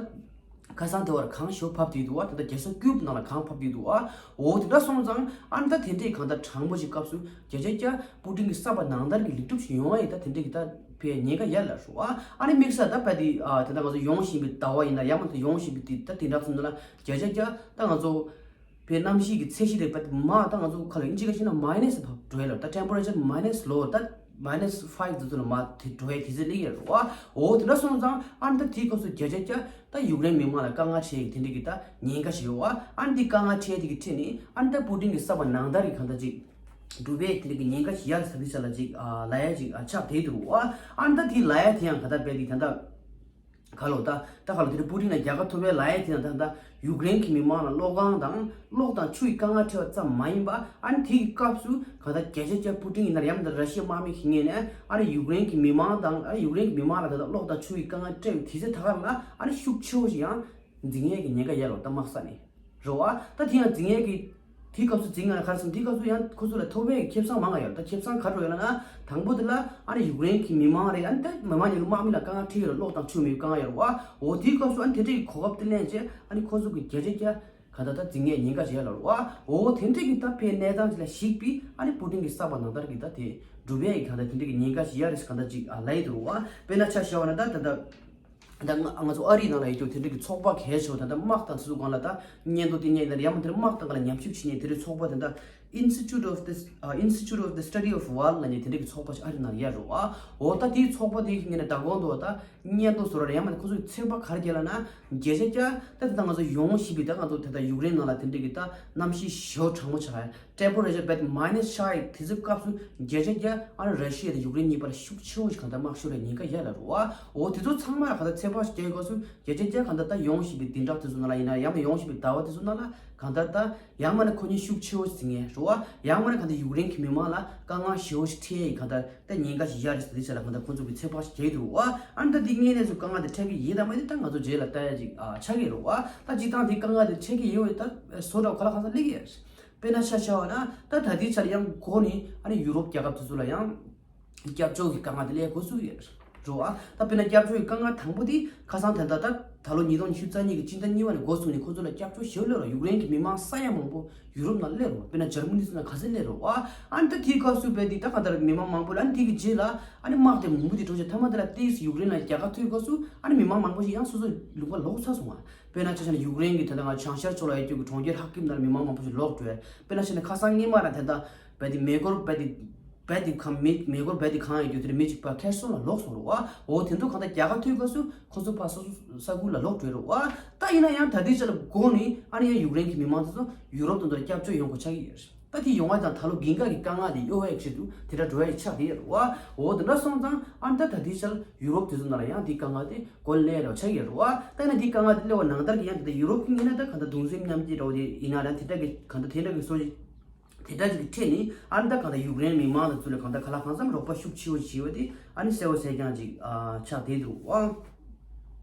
ཁ་སང་དེ་བར་གངས་ཤོ་བབས་དེ་འདུག་བ། ད་ལྟ་རྒྱལ་ས་ཀྱུབ་ནང་ལ་གངས་བབས་དེ་འདུག་བ། འོ་དེ་འདྲ་སོང་ཙང་ཨ་ནི་ད་དེ་འདྲའི་གང་ལྟར་དྲང་པོ་ཞིག་སྐབས་སུ་བརྒྱ་ཆ་བརྒྱ་པུ་ཏིན་གྱི་བསམ་པ་ནང་ལྟར་གྱི་ལེགས་གྲུབ་ཞིག་ཡོང་བ་ཡིན་ད་དེ་འདྲའི་གི་ད་ཕའི་ཉེན་ཁ་ཡར་ལ་རུ་བ། ཨ་ནི་དམིགས་བསལ་ད་ཕ་དེ་ཨ་ད་ལྟ་ང་ཚོ་ཡོང་བཞིན་པའི་ཟླ་བ་ཡིན་ན་ཡང་མ་ད་ཡོང་བཞིན་པའི་དེ་ད་དེ་འདྲ་ཚོ་ནང་ལ་བརྒྱ་ཆ་བརྒྱ་ད་ང་ཚོ་ཕའི་གནམ་གཤིས་ཀྱི་ཚད་གཞི་དེ་ཕ་དེ་མ་ད་ང་ཚོ་ཁ་ལ་ཨིན་ཇི་སྐད་བཤད་ན་མའི་ནས་བབས་འགྲོ་ཡ་ལ་ད་ཊེམ་པ་རེ་ཅར་མའི་ནས་ལོ་ད་མའི་ནས་ཕའིབ་དེ་ཚོ་ལ་མ་དེ་འགྲོ་ཡ་དེ་ཚོ་སླེབས་ཡ་རུ་བ། འོ་དེ་འདྲ་སོང་ཙང་ཨ་ནི་ད་དེའི་སྐབས་སུ་བརྒྱ་ཆ་བརྒྱ་ད་ཡུཀ་རེན་མི་མང་ལ་དཀའ་ངལ་འཕྲད་ཡ་དེ་འདྲ་གི་ད་ཉེན་ཁ་ཞིག་ཡོད་བ། ཨ་ནི་དེ་དཀའ་ངལ་འཕྲད་དེ་གི་འཕྲད་ནས་ཨ་ནི་ད་པུ་ཏིན་གྱི་བསམ་པ་ནང་ལྟར་གྱི་གང་ལྟར་ཅིག་འགྲུབ་པའི་དེ་འདྲ་གི་ཉེན་ཁ་ཞིག་ཡར་ས་དེ་ས་ལ་ཅིག་ཨ་ལབ་ཡ་ཅིག་ཨ་ཆགས་བསྡད་འདུག་ཨ། ཨ་ད་དེ་ལབ་ཡ་དེ་ཡང་ག་ད་བས་དེ་ད་ད་ག་ལོ་ད་ད་ག་ལོ་དེ་རིང་པུ་ཏིན་ལ་རྒྱལ་ཁ་ཐོབ་པའི་ལབ་ཡ་དེ་ཡང་ད་ད་ཡུཀ་རེན་གྱི་མི་མང་ལ་གློག་ཁང་དང་གློག་དང་ཆུ་ཡི་དཀའ་ངལ་འཕྲད་པ་ཙམ་མ་ཡིན་པ། ཨ་ནི་དེ་གི་སྐབས་སུ་ག་ད་རྒྱལ་ཁབ་ཀྱི་པུ་ཏིན་ཡིན་ན་ཡང་ད་ར་ཤི་ཡའི་དམག་མི་གི་ངོས་ནས་ཨ་ནི་ཡུཀ་རེན་གྱི་མི་མང་དང་ཨ་ནི་ཡུཀ་རེན་གྱི་མི་མང་ལ་ད་ད་གློག་དང་ཆུ་ཡི་དཀའ་ངལ་འཕྲད་པའི་དུས་ཚོད་ད་ག་ལ་ཨ་ནི་ཤུགས་ཆེ་བོ་ཞིག་ཡང་འཛིང་ཡས་ཀྱི་ཉེན་ཁ་ཡོད་ལ་ད་དམག་ས་ནས། རེད་བ། ད་དེ་ཡང་འཛིང་ཡས་ཀྱི་དེའི་སྐབས་སུ་འཛིང་ཡ་ག་རེ་ཟེར་ན་དེའི་སྐབས་སུ་ཡང་ཁོ་ཚོ་ལ་ཐོབ་པའི་ཁེ་བཟང་མང་ང་ཡོད་རེད། ད་ཁེ་བཟང་ག་རེ་ཡོད་ལབ་ན་དང་པོ་དེ་ལ་ཨ་ནི་ཡུཀ་རེན་གྱི་མི་མང་རེད། ཨ་ནི་ད་མི་མང་ཉིད་ཀྱི་དམག་མི་ལ་དཀའ་ངལ་འཕྲད་ཡོད་རེད། གློག་དང་ཆུ་མེད་དཀའ་ངལ་ཡོད་རེད་བ། འོ་དེའི་སྐབས་སུ་ཨ་ནི་དེ་འདྲའི་གོ་སྐབས་དེ་ལེན་བྱས་ཨ་ནི་ཁོ་ཚོ་གི་རྒྱལ་ཁབ་ཀྱི་ག་ད་ད་འཛིང་ཡས་ཉེན་ཁ་ཞིག་ཡོད་ལ་རེད་བ། འོ་དེ་འདྲའི་གི་ད་ཕའི་གནས་སྟངས་ཅིག་ལ་གཞིགས་པའི་ཨ་ནི་པུ་ཏིན་གྱི་བསམ་པ་ནང་ལྟར་གྱི་ད་དེ་འགྲུབ་ཡས་ཀྱི་ག་ད་དེ་འདྲའི་གི་ཉེན་ཁ་ཞིག་ཡོད་རེད་ཟེར་ག་ད་ཅིག་ཨ་ལབ་ཡི་འདུག་རེད་བ། དཔེར་ན་ཆ་བཞག་པ་ན་ད་ད་ད། ད་ང་ང་ཚོ་ཨ་རིའི་ནང་ལ་ཡོད་རྒྱུ་དེ་འདྲ་གི་ཚོགས་པ་གལ་ཆེ་བ་ད་ལྟ་དམག་དང་སོ་སོ་སྒང་ལ་ད་སྙན་ཐོ་དེ་སྙན་ད་ཡང་མ་དེ་དམག་དང་སྒང་ལ་མཉམ་ཞུགས་བྱེད་མཁན་དེ་འདྲའི་ཚོགས་པ་དེ་འདྲ་Institute of the Institute of the Study of War ལབ་མཁན་དེ་འདྲ་གི་ཚོགས་པ་ཞིག་ཨ་རིའི་ནང་ལ་ཡོད་རེད་བ། འོ་ད་དེའི་ཚོགས་པ་དེ་གི་ངོས་ནས་ད་གོང་དུ་ད་སྙན་ཐོ་བཟོ་ར་ཡང་མ་དེ་ཁོ་ཚོ་གི་ཚོད་དཔག་ག་རེ་བརྒྱབ་ལབ་ན་བརྒྱ་ཆ་བརྒྱ་ད་དེ་ད་ང་ཚོ་ཡོང་བཞིན་པའི་ད་ང་ཚོ་དེ་ད་ཡུཀ་རེན་ནང་ལ་དེ་འདྲ་གི་ད་གནམ་གཤིས་ཞེ་པོ་གྲང་མོ་ཆགས། Temperature བས་minus ཆགས་ཡི་དུས་ཚོད་སྐབས་སུ་བརྒྱ་ཆ་བརྒྱ་ཨ་ནི་ར་ཤི་ཡ་དང་ཡུཀ་རེན་གཉིས་བར་ལ་ཤུགས་ཆེ་བོ་ཞིག་གང་ལྟར་དམག་ཤོར་བའི་ཉེན་ཁ་ཡོད་ལ་རེད་བ། འོ་དེ་ཚོ་ཚང་མ་ལ་གང་ལྟར་ཚོད་དཔག་ཞིག་རྒྱག་སྐབས་སུ་བརྒྱ་ཆ་བརྒྱ་གང་ལྟར་ད་ཡོང་བཞིན་པའི་བདུན་ཕྲག་དེ་ཚོ་ནང་ལ་ཡིན་ན་ཡང་ན་ཡོང་བཞིན་པའི་ཟླ་བ་དེ་ཚོ་ནང་ལ་གང་ལྟར་ད་ཡང་མ་ན་ཁོ་གཉིས་ཤུགས་ཆེ་བོ་ཞིག་འཛིང་ངེས་རེད་བ། ཡང་མ་ན་གང་ལྟར་ཡུཀ་རེན་གྱི་མི་མང་ལ་དཀའ་ངལ་ཞེ་བོ་ཞིག་འཕྲད་ཡི་གང་ལྟར་ད་ཉེན་ཁ་ཞིག་ཡོད་རེད་ཟེར་དེ་ཆ་ལ་གང་ལྟར་ཁོ་ཚོ་གི་ཚོད་དཔག་ཞིག་རྒྱག་གི་འདུག་བ། ཨ་ནི་ད་འདི་དངོས་གནས་སུ་དཀའ་ངལ་དེ་འཕྲད་ཀྱི་ཡིན་དང་མ་ཡིན་ད་ང་ཚོ་རྗེས་ལ་ལྟ་ཡ་ཅིག་ཨ་ཆགས་ཀྱི་རེད་བ། ད་སྤྱིར་བཏང་དེ་དཀའ་ངལ་དེ་འཕྲད་ཀྱི་ཡོད་ད་བཟོ་འདྲ་ག་ལ་གང་ས་སླེབས་ཀྱི་ཡོད་རེད། དཔེར་ན་ཆ་བཞག་པ་ན་ད་ད་ལྟའི་ཆར་ཡང་གོ་ནི་ཨ་ནི་ཡུ་རོབ་རྒྱལ་ཁབ་དེ་ཚོ་ལ་ཡང་སྐྱབས་བཅོལ་གྱི་དཀའ་ངལ་དེ་སླེབས་འགོ་ཚུགས་ཡོད་རེད་བ། ད་དཔེར་ན་སྐྱབས་བཅོལ་གྱི་དཀའ་ངལ་དང་པོ་དེ་ཁ་སང་ད་ལྟ་ད་ད་ལོ་ཉིས་སྟོང་ཉི་ཤུ་རྩ་གཉིས་ཀྱི་སྤྱི་ཟླ་གཉིས་པ་ནས་འགོ་བཙུགས་ནས་ཁོ་ཚོ་ལ་སྐྱབས་བཅོལ་ཞེ་པོ་སླེབས་རེད། ཡུཀ་རེན་གྱི་མི་མང་ས་ཡ་མང་པོ་ཡུ་རོབ་ནང་སླེབས་རེད་བ། དཔེར་ན་འཇར་མ་ནི་ཚོ་ནང་ག་ཚོད་སླེབས་རེད་བ། ཨ་ནི་ད་དེའི་སྐབས་སུ་བས་དེ་ད་ག་ད་མི་མང་མང་པོ་ལ་ཨ་ནི་དེ་གི་རྗེས་ལ་ཨ་ནི་དམག་དེ་མང་པོ་དེ་འགྲོ་བྱས་མཐའ་མ་དེ་ལ་ཏིས་ཡུཀ་རེན་ལ་རྒྱལ་ཁ་ཐོབ་སྐབས་སུ་ཨ་ནི་མི་མང་མང་པོ་ཞིག་ཡང་སོ་སོའི་ལུང་པ་ལོག་ཚར་སོང་བ། དཔེར་ན་ཆ་བཞག་ན་ཡུཀ་རེན་གྱི་ད་ལྟ་ང་བྱང་ཤར་ཕྱོགས་ལ་ཡོད་རྒྱུ་གི་གྲོང་ཁྱེར་ཧ་ཀིབ་ནང་ལ་མི་མང་མང་པོ་ཞིག་ལོག་འགྲོ་བས། དཔེར་ན་ཆ་བཞག་ན་ཁ་སང་སྔོན་མ་ར་དེ་ད་བས་དེ་མེ་འཁོར་བས་དེ་བས་དེ་གང་མི་མེ་འཁོར་བས་དེ་གང་ཡོད་རྒྱུ་དེར་མི་གཅིག་པ་ཁེར་སོང་ལ་ལོག་སོང་རུ་བ། འོ་དེ་ཚོ་གང་ལྟར་རྒྱལ་ཁ་ཐོབ་སྐབས་སུ་ཁོ་ཚོ་ཕར་སོ་སོ་ས་ཁུལ་ལ་ལོག་འགྲོ་རུ་བ། ད་ཡིན་ན་ཡང་ད་ལྟའི་ཆ་ལ་དགོངས་ནས་ཨ་ནི་ཡང་ཡུཀ་རེན་གྱི་མི་མང་དེ་ཚོ་ཡུ་རོབ་དང་དུ་སྐྱབས་བཅོལ་ཡོང་དགོས་ཆགས་ཀྱི་ཡོད་རེད། ད་དེ་ཡོང་བ་དང་ད་ལོ་རྒྱུན་གང་གི་དཀའ་ངལ་དེ་གཡོལ་བའི་ཆེད་དུ་དེ་འདྲ་འགྲོ་ཡ་ཆགས་ཀྱི་ཡོད་རེད་བ། འོ་དེ་འདྲ་སོང་ཙང་ཨ་ནི་ད་ད་ལྟའི་ཆ་ལ་ཡུ་རོབ་དེ་ཚོ་ནང་ལ་ཡང་དེ་དཀའ་ངལ་དེ་གོ་ལ་སླེབས་རོགས་ཆགས་ཀྱི་ཡོད་རེད་བ། ད་ཡིན་ན་དེ་དཀའ་ངལ་དེ་སླེབས་པ་ནང་ལྟར་གྱི་ཡང་དེ་ཡུ་རོབ་ཀྱི་ངོས་ནས་ད་གང་ལྟར་གདུང་སེམས་མཉམ་སྐྱེད་འདྲ་བོ་དེ་ཡིན་ན་ར་དེ་འདྲ་གི་གང་ལྟར་དེ་འདྲ་གི་སོ་དེ་འདྲ་ཅིག་གི་ཁྲོད་ནས་ཨ་ནི་ད་གང་ལྟར་ཡུཀ་རེན་མི་མང་དང་ཚུར་ལ་གང་ལྟར་ག་ལ་གང་འཚམ་རོགས་པ་ཤུགས་ཆེ་བོ་བྱས་པ་དེ་ཨ་ནི་གསལ་བོ་གསལ་རྐྱང་ཅིག་ཨ་ཆགས་བསྡད་འདུག་ཨ།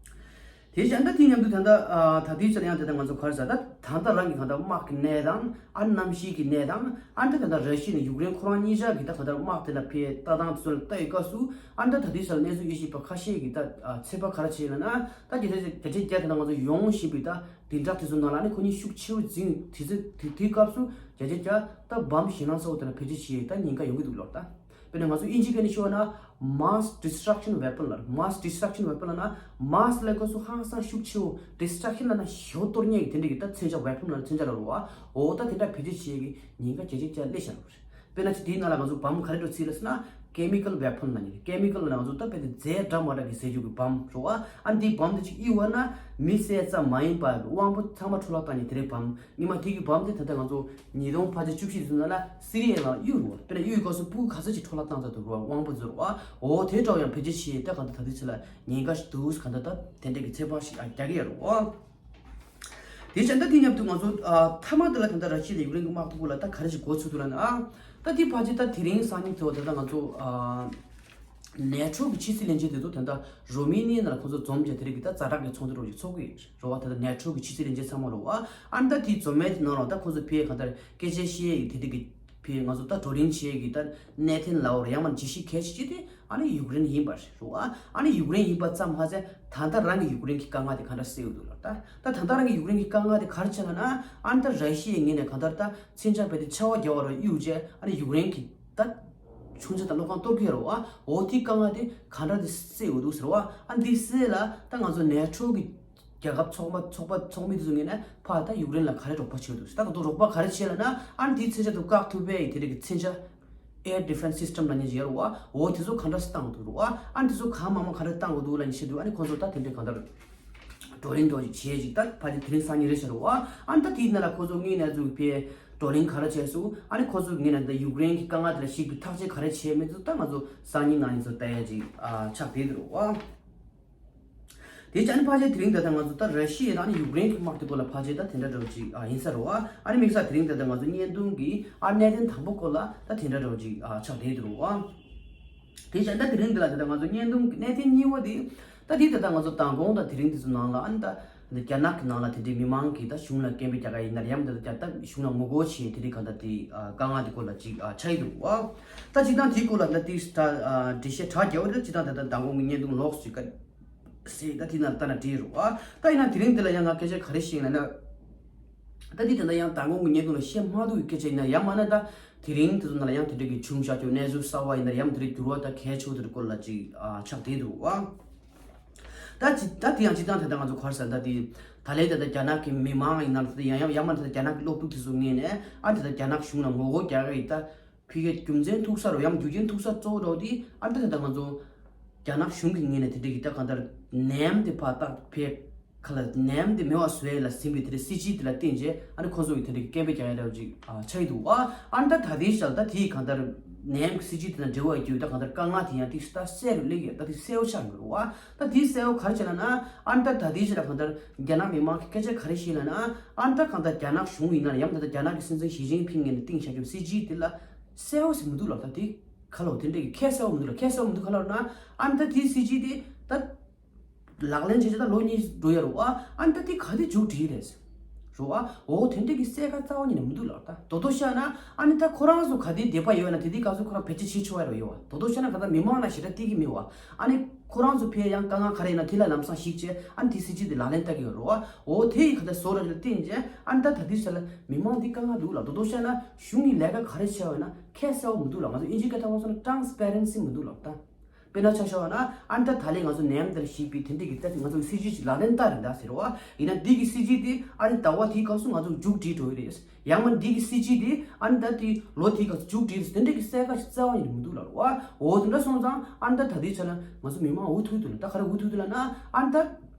དེ་བཞིན་ད་དེ་མཉམ་དུ་ད་ལྟ་ཨ་ད་ལྟའི་ཆར་ཡང་དེ་ལྟར་ང་ཚོ་ག་རེ་ཟེར་ད་ད་ལྟ་རང་གི་གང་ལྟར་དམག་གི་གནས་སྟངས་ཨ་ནི་གནམ་གཤིས་ཀྱི་གནས་སྟངས་ཨ་ནི་ད་ད་ལྟ་ར་ཤི་ཡ་ནས་ཡུཀ་རེན་ཁོ་རང་གཉིས་ཆར་གྱི་ད་གང་ལྟར་དམག་དེ་ལ་ཕའི་ལྟ་སྟངས་དེ་ཚོ་ལ་ལྟ་ཡི་སྐབས་སུ་ཨ་ནི་ད་ད་ལྟའི་ཆར་གནས་ཚུལ་དབྱེ་ཞིབ་པ་ཁ་ཤས་ཀྱིས་ད་ཨ་ཚོད་དཔག་ག་རེ་བྱས་ཡོད་ན་ད་དེ་ད་དེ་ད་ད་ང་ཚོ་ཡོང་བཞིན་པའི་ད་བདུན་ཕྲག་དེ་ཚོ་ནང་ལ་ནི་ཁོ་གཉིས་ཤུགས་ཆེ་བོ་འཛིང་དེ་ཚོ་དེ་དེའི་སྐབས་སུ་བརྒྱ་ཆ་བརྒྱ་ད་བམ་ཞེད་སྣང་ཚ་བོ་དེ་ལ་བེད་སྤྱོད་བྱེད་ད་ཉེན་ཁ་ཡོང་གི་འདུག་ལོར་ད། དཔེར་ན་ང་ཚོ་དབྱིན་ཇི་སྐད་ནས་ཤོད་ན་mass destruction weapon ལ་mass destruction weapon ལ་ན་mass ལ་སྐབས་སུ་ཧང་སང་ཤུགས་ཆེ་བོ་destruction ལ་ན་ཞེ་བོ་གཏོར་ཉེན་གི་དེ་འདྲ་གི་ད་མཚོན་ཆ་weapon ལ་མཚོན་ཆ་ལ་རུ་བ་འོ་ད་དེ་འདྲ་བེད་སྤྱོད་བྱེད་ཀྱི་ཉེན་ཁ་བརྒྱ་ཆ་བརྒྱ་སླེབས་བཞག་རུ་རེད། དཔེར་ན་ཅིག་དེའི་ནང་ལ་ང་ཚོ་བམ་ག་རེ་འགྲོ་ཚིག་ལ་ཟེར་ན་chemical weapon ལ་ཉེ་chemical ལ་ང་ཚོ་ད་དཔེ་དེ་རྫས་འདྲ་མ་འདྲ་གི་ཟེར་རྒྱུ་གི་བམ་རུ་བ་ཨ་འདིའི་བམ་དེ་ཅིག་གཡུག་བ་ན་མི་བསད་ཙམ་མ་ཡིན་པར་དབང་པོ་ཚང་མ་འཕྲོ་བརླག་བཏང་ནས་དེ་རེད་བམ། ཉི་མ་དེ་གི་བམ་དེ་ད་ལྟ་ང་ཚོ་ཉིས་སྟོང་ཕལ་ཆེར་བཅུ་བཞི་ཙམ་ལ་སི་རི་ཡའི་ནང་གཡུག་རུ་བ། དཔེར་ན་གཡུག་སྐབས་སུ་སྤུ་གུ་ག་ཚོད་ཅིག་འཕྲོ་བརླག་བཏང་ཚར་འདུག་རུ་བ་དབང་པོ་ཚོ་རུ་བ། འོ་དེ་འདྲ་ཡང་བེད་སྤྱོད་བྱེད་ཡས་ད་གང་ལྟར་ད་ལྟའི་ཆ་ལ་ཉེན་ཁ་ཞིག་འདུག་གང་ལྟར་ད་དེ་འདྲ་གི་ཚོད་དཔག་ཞིག་རྒྱག་གི་ཡོད་རུ་བ། དེ་བྱས་ད་དེ་མཉམ་དུ་ང་ཚོ་ཨ་མཐའ་མ་དེ་ལ་ད་ལྟ་ར་ཤི་ཡ་དང་ཡུཀ་རེན་གྱི་དམག་དེ་གུ་ལ་ད་ག་རེ་ཞིག་འགོ་ཚུགས་འདུག་ལབ་ན་ཨ་ད་དེ་ཕལ་ཆེར་ད་དེ་རིང་སང་ཉིན་དེ་བ་ད་ལྟ་ང་ཚོ་ཨ། ནེ་ཊོ་གི་ཕྱི་སྲིད་བློན་ཆེན་དེ་ཚོ་ད་ལྟ་རོ་མེ་ནི་ཡ་ནང་ལ་ཁོང་ཚོ་འཛོམས་བྱས་དེ་རིང་གི་ད་ཛ་དྲག་གི་ཚོགས་འདུ་རོགས་ཀྱི་ཚོགས་ཀྱི་རེད་བ། ད་ལྟ་ནེ་ཊོ་གི་ཕྱི་སྲིད་བློན་ཆེན་ཚང་མ་རོགས་བ། ཨ་ནི་ད་དེའི་འཛོམས་མའི་ནང་ལ་ད་ཁོང་ཚོ་ཕའི་གང་ལྟར་སྐད་ཆ་བཤད་ཡ་གི་དེ་དེ་གི་ཕའི་ང་ཚོ་ད་བགྲོ་གླེང་བྱེད་ཡ་གི་ད་གནད་དོན་ལའོ་རེད་ཡང་མ་ཇི་ཞིག་གལ་ཆེ་ཆེ་དེ་ཨ་ནི་ཡུཀ་རེན་ཡིན་པ་རེད་བ། ཨ་ནི་ཡུཀ་རེན་ཡིན་པ་ཙམ་མ་ཟད་ད་ལྟ་རང་གི་ཡུཀ་རེན་གི་དཀའ་ངལ་དེ་ག་འདྲ་སེལ་ཡོད་འདུག་ལ་ད་ད་ད་ལྟ་རང་གི་ཡུཀ་རེན་གི་དཀའ་ངལ་དེ་ག་རེ་བྱས་ལ་ན་ཨ་ནི་ད་ར་ཤི་ཡའི་ངོས་ནས་གང་ལྟར་ད་མཚོན་ཆ་རྦད་དེ་ཆར་པ་རྒྱག་པ་རུ་གཡུག་བྱས་ཨ་ནི་ཡུཀ་རེན་གི་ད། མཚོན་ཆ་དང་གློག་ཁང་གཏོར་གྱི་ཡོད་རེད་བ། འོ་དེའི་དཀའ་ངལ་དེ་ག་འདྲ་དེ་སེལ་འོས་འདུག་ཟེར་བ། ཨ་འདི་སེལ་ལ་ད་ང་ཚོ་ནེ་ཊོ་གི་རྒྱལ་ཁབ་ཚོགས་པ་ཚོགས་པ་ཚོགས་མི་དེ་ཚོ་ངོས་ནས་ཕར་ད་ཡུཀ་རེན་ལ་ག་རེ་རོགས་པ་བྱེད་འདུག་ད་ག་དུས་རོགས་པ་ག་རེ་བྱེད་ལ་ན་ཨ་འདིའི་མཚོན་ཆ་དེ་བཀག་ཐུབ་པའི་དེ་རིགས་ཀྱི་མཚོན་ཆ་air defense system ལབ་མཁན་ཅིག་ཡོད་རེད་བ། འོ་དེ་ཚོ་ག་འདྲ་སེ་བཏང་འདུག་རེད་བ། ཨ་འདི་ཚོ་གང་མང་མང་ག་འདྲ་བཏང་འོས་འདུག་ལབ་མཁན་ཆེད་དུ་ཨ་ནི་ཁོང་ཚོ་ད་དེ་འདྲའི་གང་ལྟར། བགྲོ་གླེང་འདྲ་བོ་ཅིག་བྱས་ཅིག་ད་ཕལ་ཆེར་དེ་རིང་སང་ཉིན་རེད་ཤག་རེད་བ། ཨ་ནི་ད་དེའི་ནང་ལ་ཁོ་ཚོ་དངོས་གནས་ཚུགས་པའི་བགྲོ་གླེང་ག་རེ་བྱས་སོང་། ཨ་ནི་ཁོ་ཚོ་ངོས་ནས་ད་ཡུཀ་རེན་གྱི་དཀའ་ངལ་དེ་ལ་གཞིགས་པའི་ཐག་གཅོད་ག་རེ་བྱས་མེད་ཚུལ་ད་ང་ཚོ་སང་ཉིན་གནངས་ཉིན་ཚོ་ལྟ་ཡ་ཅིག་ཨ་ཆགས་བསྡད་འདུག་རེད་བ། དེ་ཅི་ཨ་ནི་ཕལ་ཆེར་དེ་རིང་ད་ལྟ་ང་ཚོ་ད་ར་ཤི་ཡ་དང་ཨ་ནི་ཡུཀ་རེན་གྱི་དམག་དེ་སྐོར་ལ་ཕལ་ཆེར་ད་དེ་འདྲ་འདྲ་བོ་ཅིག་ཨ་ཡིན་ས་རེད་བ། ཨ་ནི་དམིགས་བསལ་དེ་རིང་ད་ལྟ་ང་ཚོ་བརྙན་ཐུང་གི་ཨ་གནད་དོན་དང་པོ་སྐོར་ལ་ད་དེ་འདྲ་འདྲ་བོ་ཅིག་ཨ་ཆགས་བསྡད་འདུག་རེད་བ། དེ་བཞིན་ད་དེ་རིང་འདི་ལ་ད་ལྟ་ང་ཚོ་བརྙན་ཐུང་གི་གནད་དོན་གཉིས་པ་དེ། ད་དེ་ད་ལྟ་ང་ཚོ་མདང་དགོང་དང་དེ་རིང་དེ་ཚོ་ནང་ལ་ཨ་ནི་ད་རྒྱ་ནག་གི་ནང་ལ་དེ་འདྲའི་མི་མང་གིས་ད་གཞུང་ལ་སྐད་འབོད་རྒྱག་ག་ཡིན་ན་ཡང་ད་ད་གཞུང་ལ་ངོ་རྒོལ་བྱེད་དེ་འདྲའི་གང་ལྟར་དེ་དཀའ་ངལ་དེ་སྐོར་ལ་ཅིག་ཆགས་ཡི་འདུག་བ། ད་ཅིག་དང་དེའི་སྐོར་ལ་ད་དེ་ད་འགྲེལ་བཤད་དྲ་རྒྱས་པ་དེ་ཅིག་དང་ད་ད་མདང་དགོང་གི་བརྙན་ཐུང་ལོགས་སུ་ཅིག་ག་སྲིད་ད་དེ་ན་ལྟ་ན་འགྲིག་རེད་བ། ད་ཡིན་ན་དེ་རིང་འདི་ལ་ཡང་ང་སྐད་ཆ་ག་རེ་བཤད་ཡིན་ན་ད་དེ་ད་ལྟ་ཡང་མདང་དགོང་གི་བརྙན་ཐུང་ལ་བཤད་མ་ཐུབ་པའི་སྐད་ཆ་ཡིན་ན་ཡང་མིན་ན་ད། དེ་རིང་དེ་ཚོ་ནང་ལ་ཡང་དེ་འདྲ་གི་བྱུང་བཞག་རྒྱུ་གནས་ཚུལ་གསར་བ་ཡིན་ན་ཡང་དེ་འདྲ་འགྱུར་བ་དང་གལ་ཆེ་བོ་དེ་འདྲ་སྐོར་ལ་ཅིག་ཨ་ཆགས་བསྡད་འདུག་བ། ད་ཅི་ད་དེ་ཡང་སྤྱིར་བཏང་ད་ལྟ་ང་ཚོ་ག་རེ་ཟེར་ད་དེ་ད་ལས་ད་ལྟ་རྒྱ་ནག་གི་མི་མང་ཡིན་ན་ད་ཡང་ཡང་ཡང་མ་ད་ལྟ་རྒྱ་ནག་གི་སློབ་ཕྲུག་དེ་ཚོ་ངོས་ནས་ཨ་ད་ལྟ་རྒྱ་ནག་གཞུང་ལ་ངོ་རྒོལ་རྒྱག་གི་ཡིན་ད་ཕི་གའི་རྒྱུ་མཚན་ཐུག་ས་རུ་ཡང་རྒྱུ་རྐྱེན་ཐུག་ས་གཙོ་བོ་འདྲ་བོ་དེ་ཨ་ད་ད་ལྟ་ང་ཚོ་རྒྱ་ནག་གཞུང་གི་ངོས་ནས་དེ་འདྲ་གི་ད་གང་ལྟར་ནད་དེ་ཕར་ད་ཕེ་ཁ་ལ་ནད་དེ་མེད་པ་བཟོ་ཡས་ལ་ཟིན་པའི་དེ་འདྲའི་སྲིད་ཇུས་དེ་ལ་བརྟེན་རྗེས་ཨ་ནི་ཁོ་ཚོ་གི་དེ་འདྲའི་སྐད་འབོད་རྒྱག་ཡ་འདྲ་བ་ཅིག་ཨ་ཆགས་ཀྱི་འདུག་བ། ཨ་ནི་ད་ད་ལྟའི་ཆར་ད་དེའི་གང་ལྟར་ནད་ཡམས་ཀྱི་སྲིད་ཇུས་དེ་དང་འབྲེལ་བ་ཡོད་ད་གང་ལྟར་དཀའ་ངལ་དེ་ཡང་ཏིག་ཙམ་ད་སེལ་རུ་སླེབས་ཡོད། ད་དེ་གསལ་བོ་ཆགས་ཡོད་རེད་བ། ད་དེ་གསལ་བོ་ག་རེ་བྱས་ན་ན་ཨ་ནི་ད་ད་ལྟའི་ཆར་གང་ལྟར་རྒྱ་ནག་མི་མང་གི་སྐད་ཆ་ག་རེ་བཤད་ན་ན་ཨ་ནི་ད་གང་ལྟར་རྒྱ་ནག་གཞུང་ཡིན་ན་ཡང་ད་ལྟ་རྒྱ་ནག་གི་སྲིད་འཛིན་ཞི་ཅིན་ཕིང་ངོས་ནས་བཏིང་བཞག་རྒྱུ་སྲིད་ཇུས་དེ་ལ་གསལ་བོ་ཞིག་མི་འདུག་ལབ། ད་དེ་ག་ལོ་དེ་འདྲ་གི་ཁྱད་གསལ་བོ་མི་འདུག་ལབ། ཁྱད་གསལ་བོ་མི་འདུག་ག་ལབ་ན་ཨ་ནི་ད་དེའི་སྲིད་ཇུས་དེ་ད། ལག་ལེན་བྱེད་ཆེད་ད་ལོ་གཉིས་འགྲོ་ཡ་རེད་བ། ཨ་ནི་ད་དེ་ག་དེ་མཇུག་སྒྲིལ་རེད། རེད་བ། འོ་དེ་འདྲ་གི་གསལ་ཁ་རྩ་བ་ཉིད་ནས་མི་འདུག་ལབ། ད་དོ་དོ་བཤད་ན་ཨ་ནི་ད་ཁོ་རང་ཚོ་ག་དེ་འདོད་པ་ཡོད་ན་དེ་དེ་ག་ཚོད་ཁོ་རང་བེད་སྤྱོད་བྱེད་ཆོག་ཡ་རེད་ཡོད་བ། དོ་དོ་བཤད་ན་ག་ད་མི་མང་ན་ཞེ་དྲག་བལྟ་གི་མེད་བ། ཨ་ནི་ཁོ་རང་ཚོ་ཕེ་ཡང་དཀའ་ངལ་ག་རེ་ཡིན་ན་དེ་ལ་ལམ་སང་གཞིགས་བྱས་ཨ་ནི་དེ་སྲིད་ཇུས་དེ་ལག་ལེན་བསྟར་གི་ཡོད་རེད་བ། འོ་དེ་ཡི་ག་ད་བཟོ་ར་ལ་བརྟེན་བྱས་ཨ་ནི་ད་ད་དུས་ཚོད་ལ་མི་མང་འདི་དཀའ་ངལ་འདུག་ལབ། དོ་དོ་བཤད་ན་གཞུང་གི་ལས་ཀ་ག་རེ་བྱས་བ་ན་ཁྱད་གསལ་བོ་མི་འདུག་ལབ། ང་ཚོ་ཨིན་ཇིའི་སྐད་ཐོག་མ་སོང་ན་ཊ་རན་སི་པེ་རན་སི་མི་འདུག་ལབ་ད། དཔེར་ན་ཆ་བཞག་པ་ན་ཨ་ནི་ད་ད་ལན་ང་ཚོ་ནད་ཡམས་དེ་ལ་གཞིགས་པའི་དེ་འདྲ་གི་ད་ང་ཚོ་གི་སྲིད་ཇུས་ཅིག་ལག་ལེན་བསྟར་རེད་ད་ཟེར་བ། ཡིན་ན་འདི་གི་སྲིད་ཇུས་དེ་ཨ་ནི་ཟླ་བ་དེའི་སྐབས་སུ་ང་ཚོ་མཇུག་སྒྲིལ་འགྲོ་གི་རེད། ཡང་མིན་འདི་གི་སྲིད་ཇུས་དེ་ཨ་ནི་ད་དེ་ལོ་དེའི་སྐབས་སུ་མཇུག་སྒྲིལ་དེ་འདྲ་གི་གསལ་ཁ་ཞིག་རྩ་བ་ཉིད་ནས་མི་འདུག་ལབ་རེད་བ། འོ་དེ་འདྲ་སོང་ཙང་ཨ་ནི་ད་ད་ལྟའི་ཆ་ལ་ང་ཚོ་མི་མང་འུ་ཐུག་འདུག་ལ། ད་ག་རེ་འུ་ཐུག་འདུག་ལབ་ན་ཨ་ནི་ད།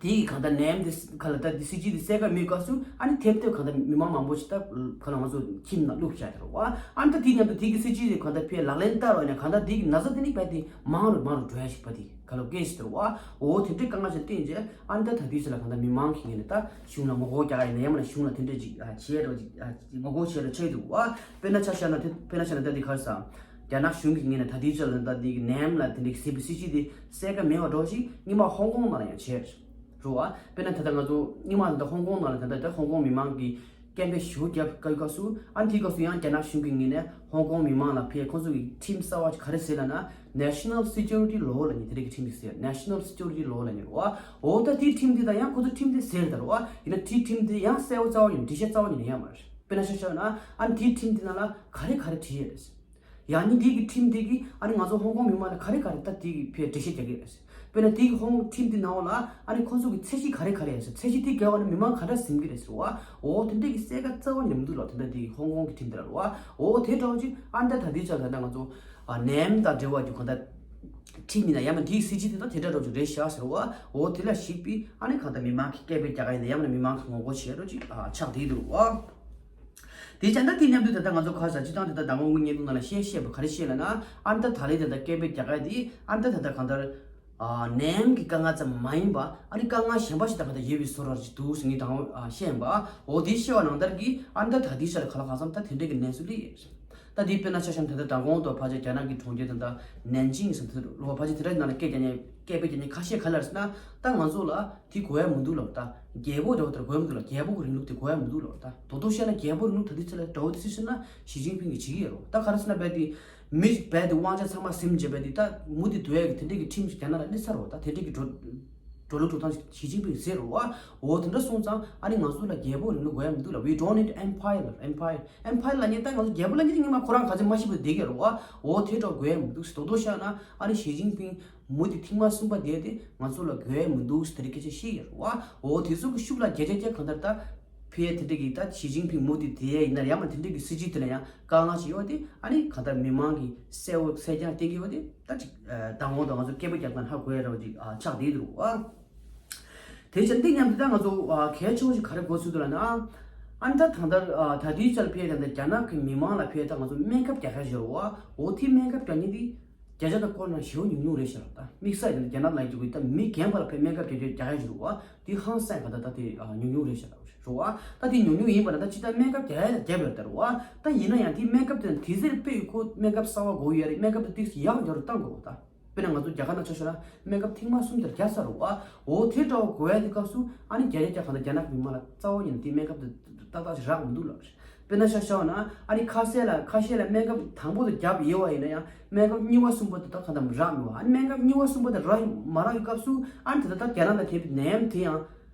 དེ་ཡི་གང་ལྟར་ནད་ཡམས་དེ་ག་ལ་ད་དེ་སྲིད་ཇུས་དེ་གསལ་ཁ་མེད་སྐབས་སུ་ཨ་ནི་ཐེབས་ཐེབས་གང་ལྟར་མི་མང་མང་པོ་ཞིག་ད་ག་ལ་ང་ཚོ་ཁྱིམ་ནང་བླུགས་བཞག་དེ་རེད་བ། ཨ་ནི་ད་དེའི་མཉམ་དུ་དེ་གི་སྲིད་ཇུས་དེ་གང་ལྟར་ཕར་ལག་ལེན་བསྟར་བ་ཡིན་ན་གང་ལྟར་དེ་གི་ན་ཚ་དེ་ནི་རྦད་དེ་མང་རུ་མང་རུ་འགྲོ་ཡ་ཞིག་རྦད་དེ་ག་ལ་སྐད་ཞིག་དེ་རེད་བ། འོ་དེ་འདྲའི་དཀའ་ངལ་ཞིག་བསྟན་རྗེས་ཨ་ནི་ད་ད་དུས་ཚོད་ལ་གང་ལྟར་མི་མང་གི་ངོས་ནས་ད་གཞུང་ལ་ངོ་རྒོལ་རྒྱག་ཡ་ཡིན་ན་ཡང་མིན་ན་གཞུང་ལ་དེ་འདྲ་ཅིག་བྱེད་རོགས་ཅིག་ངོ་རྒོལ་བྱེད་རོགས་བྱེད་འདུག་བ། དཔེར་ན་ཆ་བཞག་ན་དེ་དཔེར་ན་ཆ་ན་ད་དེ་ག་རེ་ཟེར། རྒྱ་ནག་གཞུང་གི་ངོས་ནས་ད་ལྟའི་ཆར་ལ་ད་ལྟའི་ནད་ཡམས་ལ་དེ་འདྲའི་ཟིན་པའི་སྲིད་ཇུས་དེ་གསལ་ཁ་མེད་པ་འདྲ་ཞིག་སྔོན་མ་ཧོང་ཀོང་ནང་ལ་ཡང་བྱས་རེད་བ། དཔེར་ན་ད་ལྟ་ང་ཚོ་སྔོན་མ་ད་ལྟ་ཧོང་ཀོང་ནང་ལ་ད་ལྟ་ད་ཧོང་ཀོང་མི་མང་གིས་སྐད་འབོད་ཞེ་པོ་བརྒྱབ་སྐབས་སུ་ཨ་ནི་དེའི་སྐབས་སུ་ཡང་རྒྱ་ནག་གཞུང་གི་ངོས་ནས་ཧོང་ཀོང་མི་མང་ལ་ཕར་ཁོང་ཚོ་གི་ཁྲིམས་གསར་བ་ག་རེ་བཟོས་ལབ་ན་National Security Law ལབ་མཁན་དེ་འདྲ་གི་ཁྲིམས་ཤིག་བཟོས། National Security Law ལབ་མཁན་རེད་བ། འོ་ད་དེའི་ཁྲིམས་དེ་དང་ཡང་ཁོ་ཚོ་ཁྲིམས་དེ་ཟེར་ད་རེད་བ། ཡིན་ན་དེའི་ཁྲིམས་དེ་ཡང་གསལ་པོ་རྩ་བ་ཉིད་ནས་འགྲེལ་བཤད་རྩ་བ་ཉིད་ནས་ཡོད་མ་རེད། དཔེར་ན་ཆ་བཞག་ན་ཨ་ནི་དེའི་ཁྲིམས་དེ་ནང་ལ་ག་རེ་ག་རེ་བྲིས་ཡོད་རེད། ཡང་ནི་དེ་གི་ཁྲིམས་དེ་གིས་ཨ་ནི་ང་ཚོ་ཧོང་ཀོང་མི་མང་ལ་ག་རེ་ག་རེ་ད་དེ་གི་ཕར་འགྲེལ་བཤད་རྒྱག་གི་རེད། དཔེར་ན་དེ་གི་ཧོང་ཁྲིམས་དེ་ནང་ལ་ཨ་ནི་ཁོང་ཚོ་གི་ཚད་གཞི་ག་རེ་ག་རེ་ཡིན་ཟེར། ཚད་གཞི་དེ་ག་བ་ནི་མི་མང་ག་འདྲ་ཟིན་གི་རེད་ཟེར་བ། འོ་དེ་འདྲ་གི་གསལ་ཁ་རྩ་བ་ཉིད་མི་འདུག་ལབ། དེ་འདྲ་དེ་གི་ཧོང་ཀོང་གི་ཁྲིམས་དེ་ལ་རེད་བ། འོ་དེ་འདྲ་བོ་ཅིག་ཨ་ནི་ད་ད་དེ་ཆ་ད་ད་ང་ཚོ་ཨ་ནད་ཡམས་དང་འབྲེལ་བ་གི་གང་ལྟར་ཁྲིམས་ཡིན་ན་ཡང་ན་དེའི་སྲིད་ཇུས་དེ་དང་དེ་འདྲ་འདྲ་བོ་ཅིག་རེད་ཤག་ཟེར་བ། འོ་དེ་ལ་གཞིགས་པའི་ཨ་ནི་གང་ལྟར་མི་མང་གི་སྐད་འབོད་རྒྱག་ག་ཡིན་ན་ཡང་ན་མི་མང་གི་ངོ་རྒོལ་བྱེད་རོགས་ཅིག་ཨ་ཆགས་བསྡད་འདུག་བ། དེ་བྱས་ན་དེ་མཉམ་དུ་ད་ལྟ་ང་ཚོ་ཁ་ཤས་སྤྱི་བཏང་དེ་ལྟར་ཟླ་ངོ་དངུལ་བརྙན་ཐུང་ནང་ལ་བཤད་བཤད་པ་ག་རེ་བཤད་ལབ་ན། ཨ་ནི་ད་ད་ལན་དེ་ལྟར་སྐད་འབོད་རྒྱག་ག་དེ་ཨ་ནི་ད་ད་ལྟ་གང་ལྟར་ནད་ཡམས་ཀྱི་དཀའ་ངལ་ཙམ་མ་ཡིན་པ་ཨ་ནི་དཀའ་ངལ་གཞན་པ་ཞིག་ད་གང་ལྟར་ཡོད་པའི་བཟོ་འདྲ་ཞིག་འདུག་ཟེར་ངས་དང་པོ་བཤད་ཡིན་པ། འོ་དེ་བཤད་པ་ནང་ལྟར་གྱི་ཨ་ནི་ད་ད་ལྟའི་ཆ་ལ་ག་ལ་གང་འཚམ་ད་དེ་འདྲ་གི་གནས་ཚུལ་སླེབས་ཡོད། ད་དེ་དཔེར་ན་ཆ་བཞག་ན་ད་ལྟ་མདང་དགོང་དུ་ཕལ་ཆེར་རྒྱ་ནག་གི་གྲོང་ཁྱེར་དེ་ད་ནན་ཅིང་ཟེར་དུས་ལོ་ཕལ་ཆེར་དེ་འདྲ་ནང་ལ་སྐད་རྒྱག་མཁན་སྐད་འབོད་རྒྱག་མཁན་ཁ་ཤས་ག་རེ་ལབ་ཟེར་ན། ད་ང་ཚོ་ལ་དེ་དགོས་ཡ་མི་འདུག་ལབ། ད་རྒྱལ་པོ་འདྲ་བོ་དེ་དགོས་ཡ་མི་འདུག་ལབ། རྒྱལ་པོ་གི་རིང་ལུགས་དེ་དགོས་ཡ་མི་འདུག་ལབ། ད་དོ་དོ་བཤད་ན་རྒྱལ་པོ་རིང་ལུགས་ད་དེ་ཚོ་ལ་འདྲ་བོ་དེ་སུས་ཟེར་ན་ཞི་ཅིན་ཕིང་གིས་བྱེད་ཀྱི་ཡོད་རེད། ད་ག་རེ་ཟེར་ན་རྦད་དེ་མི་རྦད་དེ་དབང་ཆ་ཚང་མ་ཟིན་བྱས་རྦད་དེ་ད་མུ་མཐུད་སྡོད་ཡ་གི་དེ་འདྲས་ཀྱི་ཁྲིམས་ཤིག་རྒྱ་ནག་ལ་སླེབས་ཚར་རེད་བ། ད་དེ་འདྲས་ཀྱི་འགྲོ་འགྲོ་ལུགས་འགྲོ་སྟངས་ཤིག་ཞི་ཅིན་ཕིང་གིས་ཟེར་རེད་བ། འོ་དེ་འདྲ་སོང་ཙང་ཨ་ནི་ང་ཚོ་ལ་རྒྱལ་པོ་རིང་ལུགས་དགོས་ཡ་མི་འདུག་ལབ། We don't need empire. Empire. Empire ལབ་མཁན་ད་ང་ཚོ་རྒྱལ་པོ་ལབ་མཁན་དེ་སྔོན་མ་ཁོ་རང་ག་ཚོད་མ་ཤི་བར་བསྡད་ཀྱི་རེད་བ། འོ་དེ་འདྲ་དགོས་ཡ་མི་འདུག་ཟེར། དོ་དོ་བཤད་ན་ཨ་ནི་ཞི་ཅིན་ཕིང་མུ་མཐུད་ཐེངས་མ་གསུམ་པ་དེ་དེ་ང་ཚོ་ལ་དགོས་ཡ་མི་འདུག་ཟེར་དེ་འདྲའི་སྐད་ཆ་བཤད་ཡོད་རེད་བ། འོ་དེ་ཚོ་གི་ཤུགས་ལ་བརྒྱ་ཆ་བརྒྱ་གང་ལྟར་ད་ཕར་དེ་འདྲ་གི་ད་ཞི་ཅིན་ཕིང་མུ་མཐུད་དེ་ཡིན་ན་ཡང་མ་དེ་འདྲ་གི་སྲིད་ཇུས་དེ་ལ་ཡང་དཀའ་ངལ་ཅིག་ཡོད་དེ་ཨ་ནི་གང་ལྟར་མི་མང་གི་གསལ་བོ་གསལ་རྐྱང་བསྟན་གྱི་ཡོད་དེ་ད་ཅིག་མདང་དགོང་དུ་ང་ཚོ་སྐད་འབོད་རྒྱག་མཁན་ཧ་གོ་ཡ་འདྲ་བོ་ཅིག་ཆགས་བསྡད་འདུག་བ། དེ་བྱས་འདི་མཉམ་དུ་ད་ང་ཚོ་ཨ་གལ་ཆེ་བོ་ཞིག་ག་རེ་གོ་ཚུལ་འདུག་ལབ་ན། ཨ་ནི་ད་ད་ལྟ་ཨ་ད་ལྟའི་ཆར་ཕེ་ད་ལྟ་རྒྱ་ནག་གི་མི་མང་ལ་ཕེ་ད་ང་ཚོ་སྨན་ཁབ་རྒྱག་ཡ་ཞིག་རེད་བ། འོ་དེ་སྨན་ཁབ་རྒྱག་མཁན་དེ་བརྒྱ་ཆ་དང་སྐོར་ན་ཞེ་པོ་ཉུང་ཉུང་རེད་ཤག་ད་དམིགས་བསལ་ཡིན་ན་རྒྱ་ནག་ལ་ཡོད་ཀྱི་ད་མི་རྒན་པ་ལ་ཕེ་སྨན་ཁབ་རྒྱག་རྒྱག་ཡ་ཞིག་རེད་བ། དེ་ཧང་སང་ག་ད་ད་དེ་ཨ་ཉུང་ཉུང་རེད་ཤག་རེད་བ། ད་དེ་ཉུང་ཉུང་ཡིན་པ་ན་ད་ཅི་ད་སྨན་ཁབ་རྒྱག་ཡ་ལ་རྒྱབ་ཡོད་ད་རེད་བ། ད་ཡིན་ན་ཡང་དེ་སྨན་ཁབ་དེ་དེ་ཟེར་དཔེ་ཡོད་ཁོ་སྨན་ཁབ་གསར་བ་དགོས་ཡོད་རེད། སྨན་ཁབ་དེ་ཏིག་ཡག་ཡོད་རེད་བཏང་དགོས་བ་ད། དཔེར་ན་ང་ཚོ་རྒྱ་གར་ནང་ཆ་བཞག་ན་སྨན་ཁབ་ཐེངས་མ་གསུམ་དེར་བརྒྱབ་ཚར་རེད་བ། འོ་དེ་འདྲ་བོ་དགོས་ཡ་དེ་སྐབས་སུ་ཨ་ནི་རྒྱ་རྒྱ་རྒྱ་གང་ལྟར་རྒྱ་ནག་གི་མི་མང་ལ་རྩ་བ་ཉིད་ནས་དེ་སྨན་ཁབ་དེ་ཏག་ཏག་ཅིག་རག་མི་འདུག་ལབ་རེད། དཔེར་ན་ཆ་བཞག་ན་ཨ་ནི་ཁ་ཤས་ལ་ཁ་ཤས་ལ་སྨན་ཁབ་དང་པོ་དེ་བརྒྱབ་ཡོད་བ་ཡིན་ན་ཡང་སྨན་ཁབ་གཉིས་པ་གསུམ་པ་དེ་ད་གང་ལྟར་རག་མེད་བ། ཨ་ནི་སྨན་ཁབ་གཉིས་པ་གསུམ་པ་དེ་རག་མ་རག་གི་སྐབས་སུ་ཨ་ནི་དེ་ད་ལྟ་རྒྱ་ནག་ལ་ཐེབས་པའི་ནད་ཡམས་དེ་ཡང་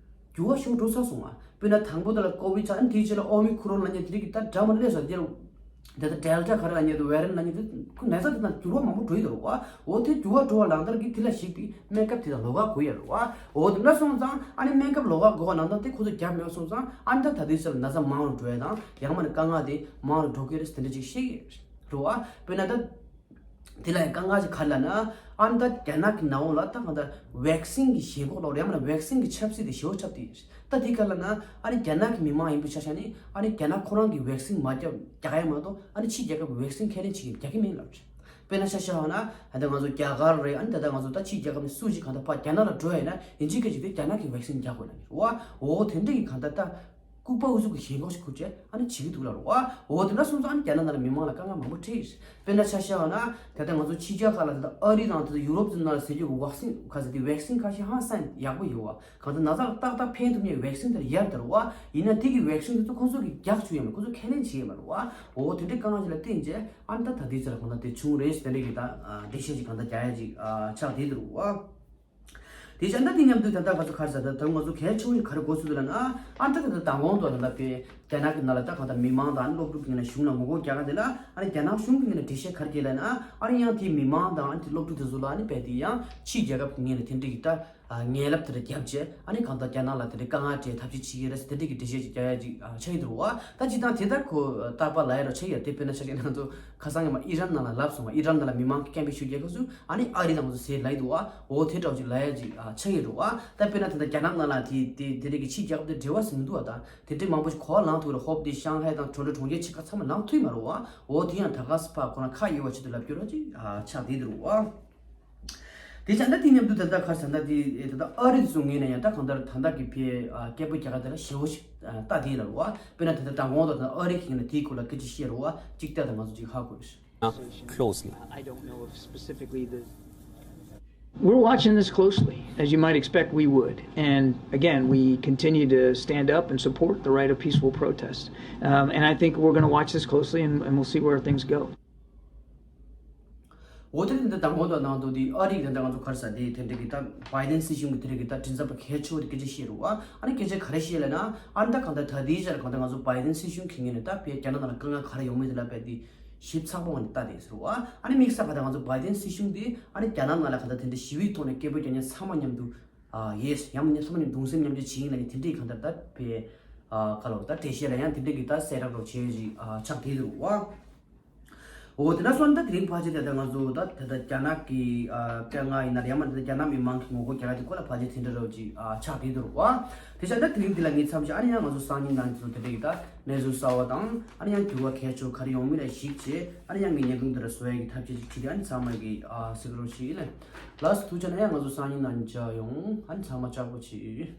འགྱུར་བ་ཤུགས་འགྲོ་ཚར་སོང་བ། དཔེར་ན་དང་པོ་དེ་ལ་ཀོ་བིད་ཆགས་ཨ་ནི་དེའི་རྗེས་ལ་ཨོ་མི་ཁུ་རོན་ལབ་མཁན་དེ་རིགས་ཀྱི་ད་འདྲ་མ་སླེབས་སོང་དེར། དེ་ལྟར་ཌེལ་ཊ་ག་རེ་ལབ་མཁན་དེ་ཝེ་རན་ལབ་མཁན་དེ་ཁོ་ནད་ཚ་དེ་དང་འགྱུར་བ་མང་པོ་འགྲོ་ཡི་འདུག་བ། འོ་དེ་འགྱུར་བ་འགྲོ་བ་ལག་བསྟར་གྱིས་དེ་ལ་གཞིགས་པའི་སྨན་ཁབ་དེ་དང་ལོགས་ཀ་དགོས་ཡ་རེད་བ། འོ་དེ་འདྲ་སོང་ཙང་ཨ་ནི་སྨན་ཁབ་ལོགས་ཀ་དགོས་པ་ནང་ལྟར་དེ་ཁོ་ཚོ་རྒྱབ་མེད་པ་སོང་ཙང་ཨ་ནི་ད་ད་དུས་ཚོད་ལ་ན་ཚ་མང་རུ་འགྲོ་ཡ་དང་ཡང་མིན་ན་དཀའ་ངལ་དེ་མང་རུ་འགྲོ་གི་རེད་ཟེར་དེ་འདྲ་ཅིག་བཤད་ཀྱི་རེད་བ། དཔེར་ན་ད། དེ་ལ་ཡང་དཀའ་ངལ་ཞིག་ག་རེ་ལབ་ན། ཨ་ནི་ད་རྒྱ་ནག་གི་ནང་ལོགས་ལ་ད་གང་ལྟར་ཝེག་སིན་གྱི་ཞེན་ཁོག་ལོག་རེད་ཡང་མིན་ན་ཝེག་སིན་གྱི་ཆབ་སྲིད་དེ་ཞེ་པོ་ཁྱབ་བསྡད་ཡོད་རེད། ད་དེ་ག་རེ་ལབ་ན་ཨ་ནི་རྒྱ་ནག་གི་མི་མང་ཡིན་པའི་ཆ་བཞག་ནས་ཨ་ནི་རྒྱ་ནག་ཁོ་རང་གི་ཝེག་སིན་མ་རྒྱག་རྒྱག་ཡ་མ་གཏོགས་ཨ་ནི་ཕྱིའི་རྒྱལ་ཁབ་ཀྱི་ཝེག་སིན་ཁས་ལེན་བྱེད་ཀྱི་རྒྱག་གི་མིན་ལབ་རེད། དཔེར་ན་ཆ་བཞག་ན་ད་ལྟ་ང་ཚོ་རྒྱ་གར་རེད། ཨ་ནི་ད་ལྟ་ང་ཚོ་ད་ཕྱིའི་རྒྱལ་ཁབ་ནས་སུ་ཞིག་གང་ལྟར་ཕར་རྒྱ་ནག་ལ་འགྲོ་ཡ་ཡིན་ན་ཡིན་གཅིག་མིན་གཅིག་དེ་རྒྱ་ནག་གི་ཝེག་སིན་རྒྱག་དགོས་ལབ་ནས་རེད་བ། འོ་དེ་འདྲ་གི་གང་ལྟར་ད། ལྐུགས་པ་འུ་ཚུགས་ཀྱི་ཞེན་ཁོག་ཞིག་ཁུར་བྱས་ཨ་ནི་བྱེད་ཀྱི་འདུག་ལབ་རེད་བ། འོ་དེ་འདྲ་སོང་ཙང་ཨ་ནི་རྒྱ་ནག་ནང་ལ་མི་མང་ལ་དཀའ་ངལ་མང་པོ་འཕྲད་ཡོད་རེད། དཔེར་ན་ཆ་བཞག་ན་ད་ལྟ་ང་ཚོ་ཕྱི་རྒྱལ་ཁག་ལ་ད་ལྟ་ཨ་རི་དང་ད་ལྟ་ཡུ་རོབ་ཚོའི་ནང་ལ་ཟེར་རྒྱུ་གི་ཝེག་སིན་ཁ་ཟེར་དེ་ཝེག་སིན་ཁ་ཤས་ཧང་སང་ཡག་པོ་ཡོད་བ། གང་ལྟར་ན་ཚ་ལ་ཏག་ཏག་ཕན་ཐུབ་མཁན་ཝེག་སིན་དེར་ཡར་དར་བ། ཡིན་ན་དེ་གི་ཝེག་སིན་དེ་ཚོ་ཁོ་ཚོ་གིས་རྒྱག་བཅུག་ཡ་མེད། ཁོ་ཚོ་ཁས་ལེན་བྱེད་ཡ་མེད་རེད་བ། འོ་དེ་འདྲའི་དཀའ་ངལ་ཞིག་ལ་བརྟེན་བྱས་ཨ་ནི་ད་ད་ལྟའི་ཆར་གང་ལྟར་དེ་བྱུང་རེད་ཟེར་དེ་འདྲ་གི་ད་འགྲེལ་བཤད་ཅིག་གང་ལྟར་རྒྱག་ཡ་ཅིག་ཆགས་བསྡད་འདུག་བ། དེ་བཞིན་ད་དེ་མཉམ་དུ་ད་ལྟ་ང་ཚོ་ག་རེ་ཟེར་ད་ད་ང་ཚོ་གལ་ཆེ་བོ་ཞིག་ག་རེ་གོ་ཚུལ་འདུག་ལབ་ན། ཨ་ད་ད་ད་མདང་དགོང་དུ་ད་ལྟ་དཔེ་རྒྱ་ནག་གི་ནང་ལ་ད་གང་ལྟར་མི་མང་དང་སློབ་ཕྲུག་གི་ངོས་ནས་གཞུང་ལ་ངོ་རྒོལ་རྒྱག་ག་དེ་ལ་ཨ་ནི་རྒྱ་ནག་གཞུང་གི་ངོས་ནས་འགྲེལ་བཤད་ག་རེ་བྱས་ལབ་ན། ཨ་ནི་ཡང་དེ་མི་མང་དང་ཨ་ནི་དེ་སློབ་ཕྲུག་དེ་ཚོ་ལ་ཨ་ནི་རྦད་དེ་ཡང་ཕྱིའི་རྒྱལ་ཁབ་ཀྱི་ངོས་ནས་དེ་འདྲ་གི་ད་ངན་ལབ་དེ་འདྲ་བརྒྱབ་བྱས་ཨ་ནི་གང་ལྟར་རྒྱ་ནག་ལ་དེ་འདྲ་དཀའ་ངལ་སྤྲད་ཐབས་ཤེས་བྱེད་ཀྱི་རེད་ཟེར་དེ་འདྲ་གི་འགྲེལ་བཤད་ཅིག་རྒྱག་ཡ་ཅིག་ཆགས་ཀྱི་འདུག་བ། ད་སྤྱིར་བཏང་དེ་ལྟར་ཁོ་རྟག་པར་ལབ་ཡ་རོ་ཆགས་ཀྱི་ཡོད་རེད། དཔེར་ན་ཆ་བཞག་ན་ང་ཚོ་ཁ་སང་ཉི་མ་ཨི་རན་ནང་ལ་ལབ་སོང་བ། ཨི་རན་ནང་ལ་མི་མང་གི་སྐད་འབོད་ཞུ་རྒྱུའི་སྐབས་སུ་ཨ་ནི་ཨ་རི་དང་ང་ཚོ་ཟེར་ལབ་ཀྱི་འདུག་བ། འོ་དེ་འདྲ་བོ་ཅིག་ལབ་ཡ་ཅིག་ཆགས་ཀྱི་འདུག་བ། ད་དཔེར་ན་ད་ལྟ་རྒྱ་ནག་ནང་ལ་དེ་དེ་དེ་རིགས་ཀྱི་ཕྱིའི་རྒྱལ་ཁབ་དེ་འབྲེལ་བ་ཟེར་མི་འདུག་བ། ད་དེ་འདྲའི་མང་པོ་ཞིག་གོ་བ་ལངས་ཐུབ་རེད། ཧོབ་དེ་ཤང་ཧའེ་དང་ཁྲོན་ཏུའུ་གྲོང་ཁྱེར་ཆེ་ཁག་ཚང་མ་ལངས་ཐུབ་མ་རེད་བ། འོ་དེ་ཡང་ད་ག་ས་ཕར་ཁོ་རང་ཁ་གཡར་བ་ཆེད་དུ་ལབ་རྒྱུ་རོ་ཅིག་ཆགས་བསྡད་འདུག་བ། དེ་བྱས་ད་དེ་མཉམ་དུ་ད་ལྟ་ག་རེ་ཟེར་ན་དེ་ད་ལྟ་ཨ་རི་ཚོ་ངོས་ནས་ཡང་ད་གང་ལྟར་ད་ལྟ་གི་ཕའི་སྐད་འབོད་རྒྱག་ག་དེ་ལ་ཞེ་པོ་ཞིག་ལྟ་བསྡད་ལབ་རེད་བ། དཔེར་ན་ད་ལྟ་མདང་དགོང་དང་ད་ལྟ་ཨ་རི་གི་ངོས་ནས་དེའི་སྐོར་ལ་སྐད་ཆ་བཤད་རེད་བ། ཅིག་ལྟ་དང་ང་ཚོ་ཅིག་ཧ་གོ་རེད། Closely. I don't know if specifically the We're watching this closely. As you might expect, we would. And again, we continue to stand up and support the right of peaceful protest. Um, and I think we're going to watch this closely and, and we'll see where things go. འོ་དེ་ནི་འདི་དང་པོ་དང་ནང་དུ་འདི་ཨ་རི་གི་དང་ང་ཚོ་ག་རེ་ཟེར་དེ་དེ་འདྲ་གི་ད་བའི་ཌེན་སྲིད་གཞུང་གི་དེ་འདྲ་གི་ད་མགྲིན་ཚབ་པ་གལ་ཆེ་བོ་དེ་སྐད་ཆ་བཤད་རེད་བ། ཨ་ནི་སྐད་ཆ་ག་རེ་བཤད་ལབ་ན། ཨ་ནི་ད་གང་ལྟར་ད་ལྟའི་ཆར་གང་ལྟར་ང་ཚོ་བའི་ཌེན་སྲིད་གཞུང་གི་ངོས་ནས་ད་བའི་རྒྱ་ནག་ནང་ལ་དཀའ་ངལ་ག་རེ་ཡོང་མིན་དེ་ལ་བལྟས་ཏེ་ཞིབ་ཚགས་པོ་ངང་ནས་ལྟ་དེ་ཟེར་བ། ཨ་ནི་དམིགས་བསལ་གང་ལྟར་ང་ཚོ་བའི་ཌེན་སྲིད་གཞུང་དེ་ཨ་ནི་རྒྱ་ནག་ནང་ལ་གང་ལྟར་དེ་འདྲ་ཞི་བའི་ཐོག་ནས་སྐད་འབོད་རྒྱག་མཁན་ཚང་མ་མཉམ་དུ་ཨ་ཡེས་ཡང་མིན་ན་ཚང་མ་མཉམ་གདུང་སེམས་མཉམ་སྐྱེད་བྱེད་ཡིན་ལབ་མཁན་དེ་འདྲའི་གང་ལྟར་ད་བའི་ཨ་ག་ལོ་ད་འགྲེལ་བཤད་ལ་ཡང་དེ་འདྲ་གི་ད་གསལ་བསྒྲགས་རོགས་བྱེད་ཅིག་ཨ་ཆགས་བསྡད་འདུག་བ། འོ་དེ་འདྲ་སོང་ད་དེ་རིང་ཕལ་ཆེར་དེ་ལྟར་ང་ཚོ་ད་དེ་ལྟར་རྒྱ་ནག་གི་ཨ་དཀའ་ངལ་ཡིན་ན་ཡང་མིན་ན་རྒྱ་ནག་མི་མང་གི་ངོ་རྒོལ་རྒྱག་ཡ་དེ་སྐོར་ལ་ཕལ་ཆེར་དེ་འདྲ་རོགས་ཅིག་ཨ་ཆགས་བསྡད་འདུག་བ། དེ་བྱས་ད་དེ་རིང་འདི་ལ་ངས་མཚམས་བཞག་ཨ་ནི་ཡང་ང་ཚོ་སང་ཉིན་ནང་ཚོ་དེ་འདྲ་གི་ད་གནས་ཚུལ་གསར་བ་དང་ཨ་ནི་ཡང་འགྱུར་བ་གལ་ཆེ་བོ་ག་རེ་ཡོང་མིན་ལ་གཞིགས་བྱས་ཨ་ནི་ཡང་ངས་ཉིན་གུང་དེ་འདྲ་བཟོ་ཡ་གི་ཐབས་ཤེས་ཅིག་བྱེད་དེ་ཨ་ནི་ཚང་མ་གི་ཨ་གཟིགས་རོགས་བྱེད་ཡིན་ལ། ལགས་སོ་ཐུགས་རྗེ་གནང་། ཡང་ང་ཚོ་སང་ཉིན་ནང་མཇལ་ཡོང་། ཨ་ནི་ཚང་མ་ལྕགས་པོ་བྱེད།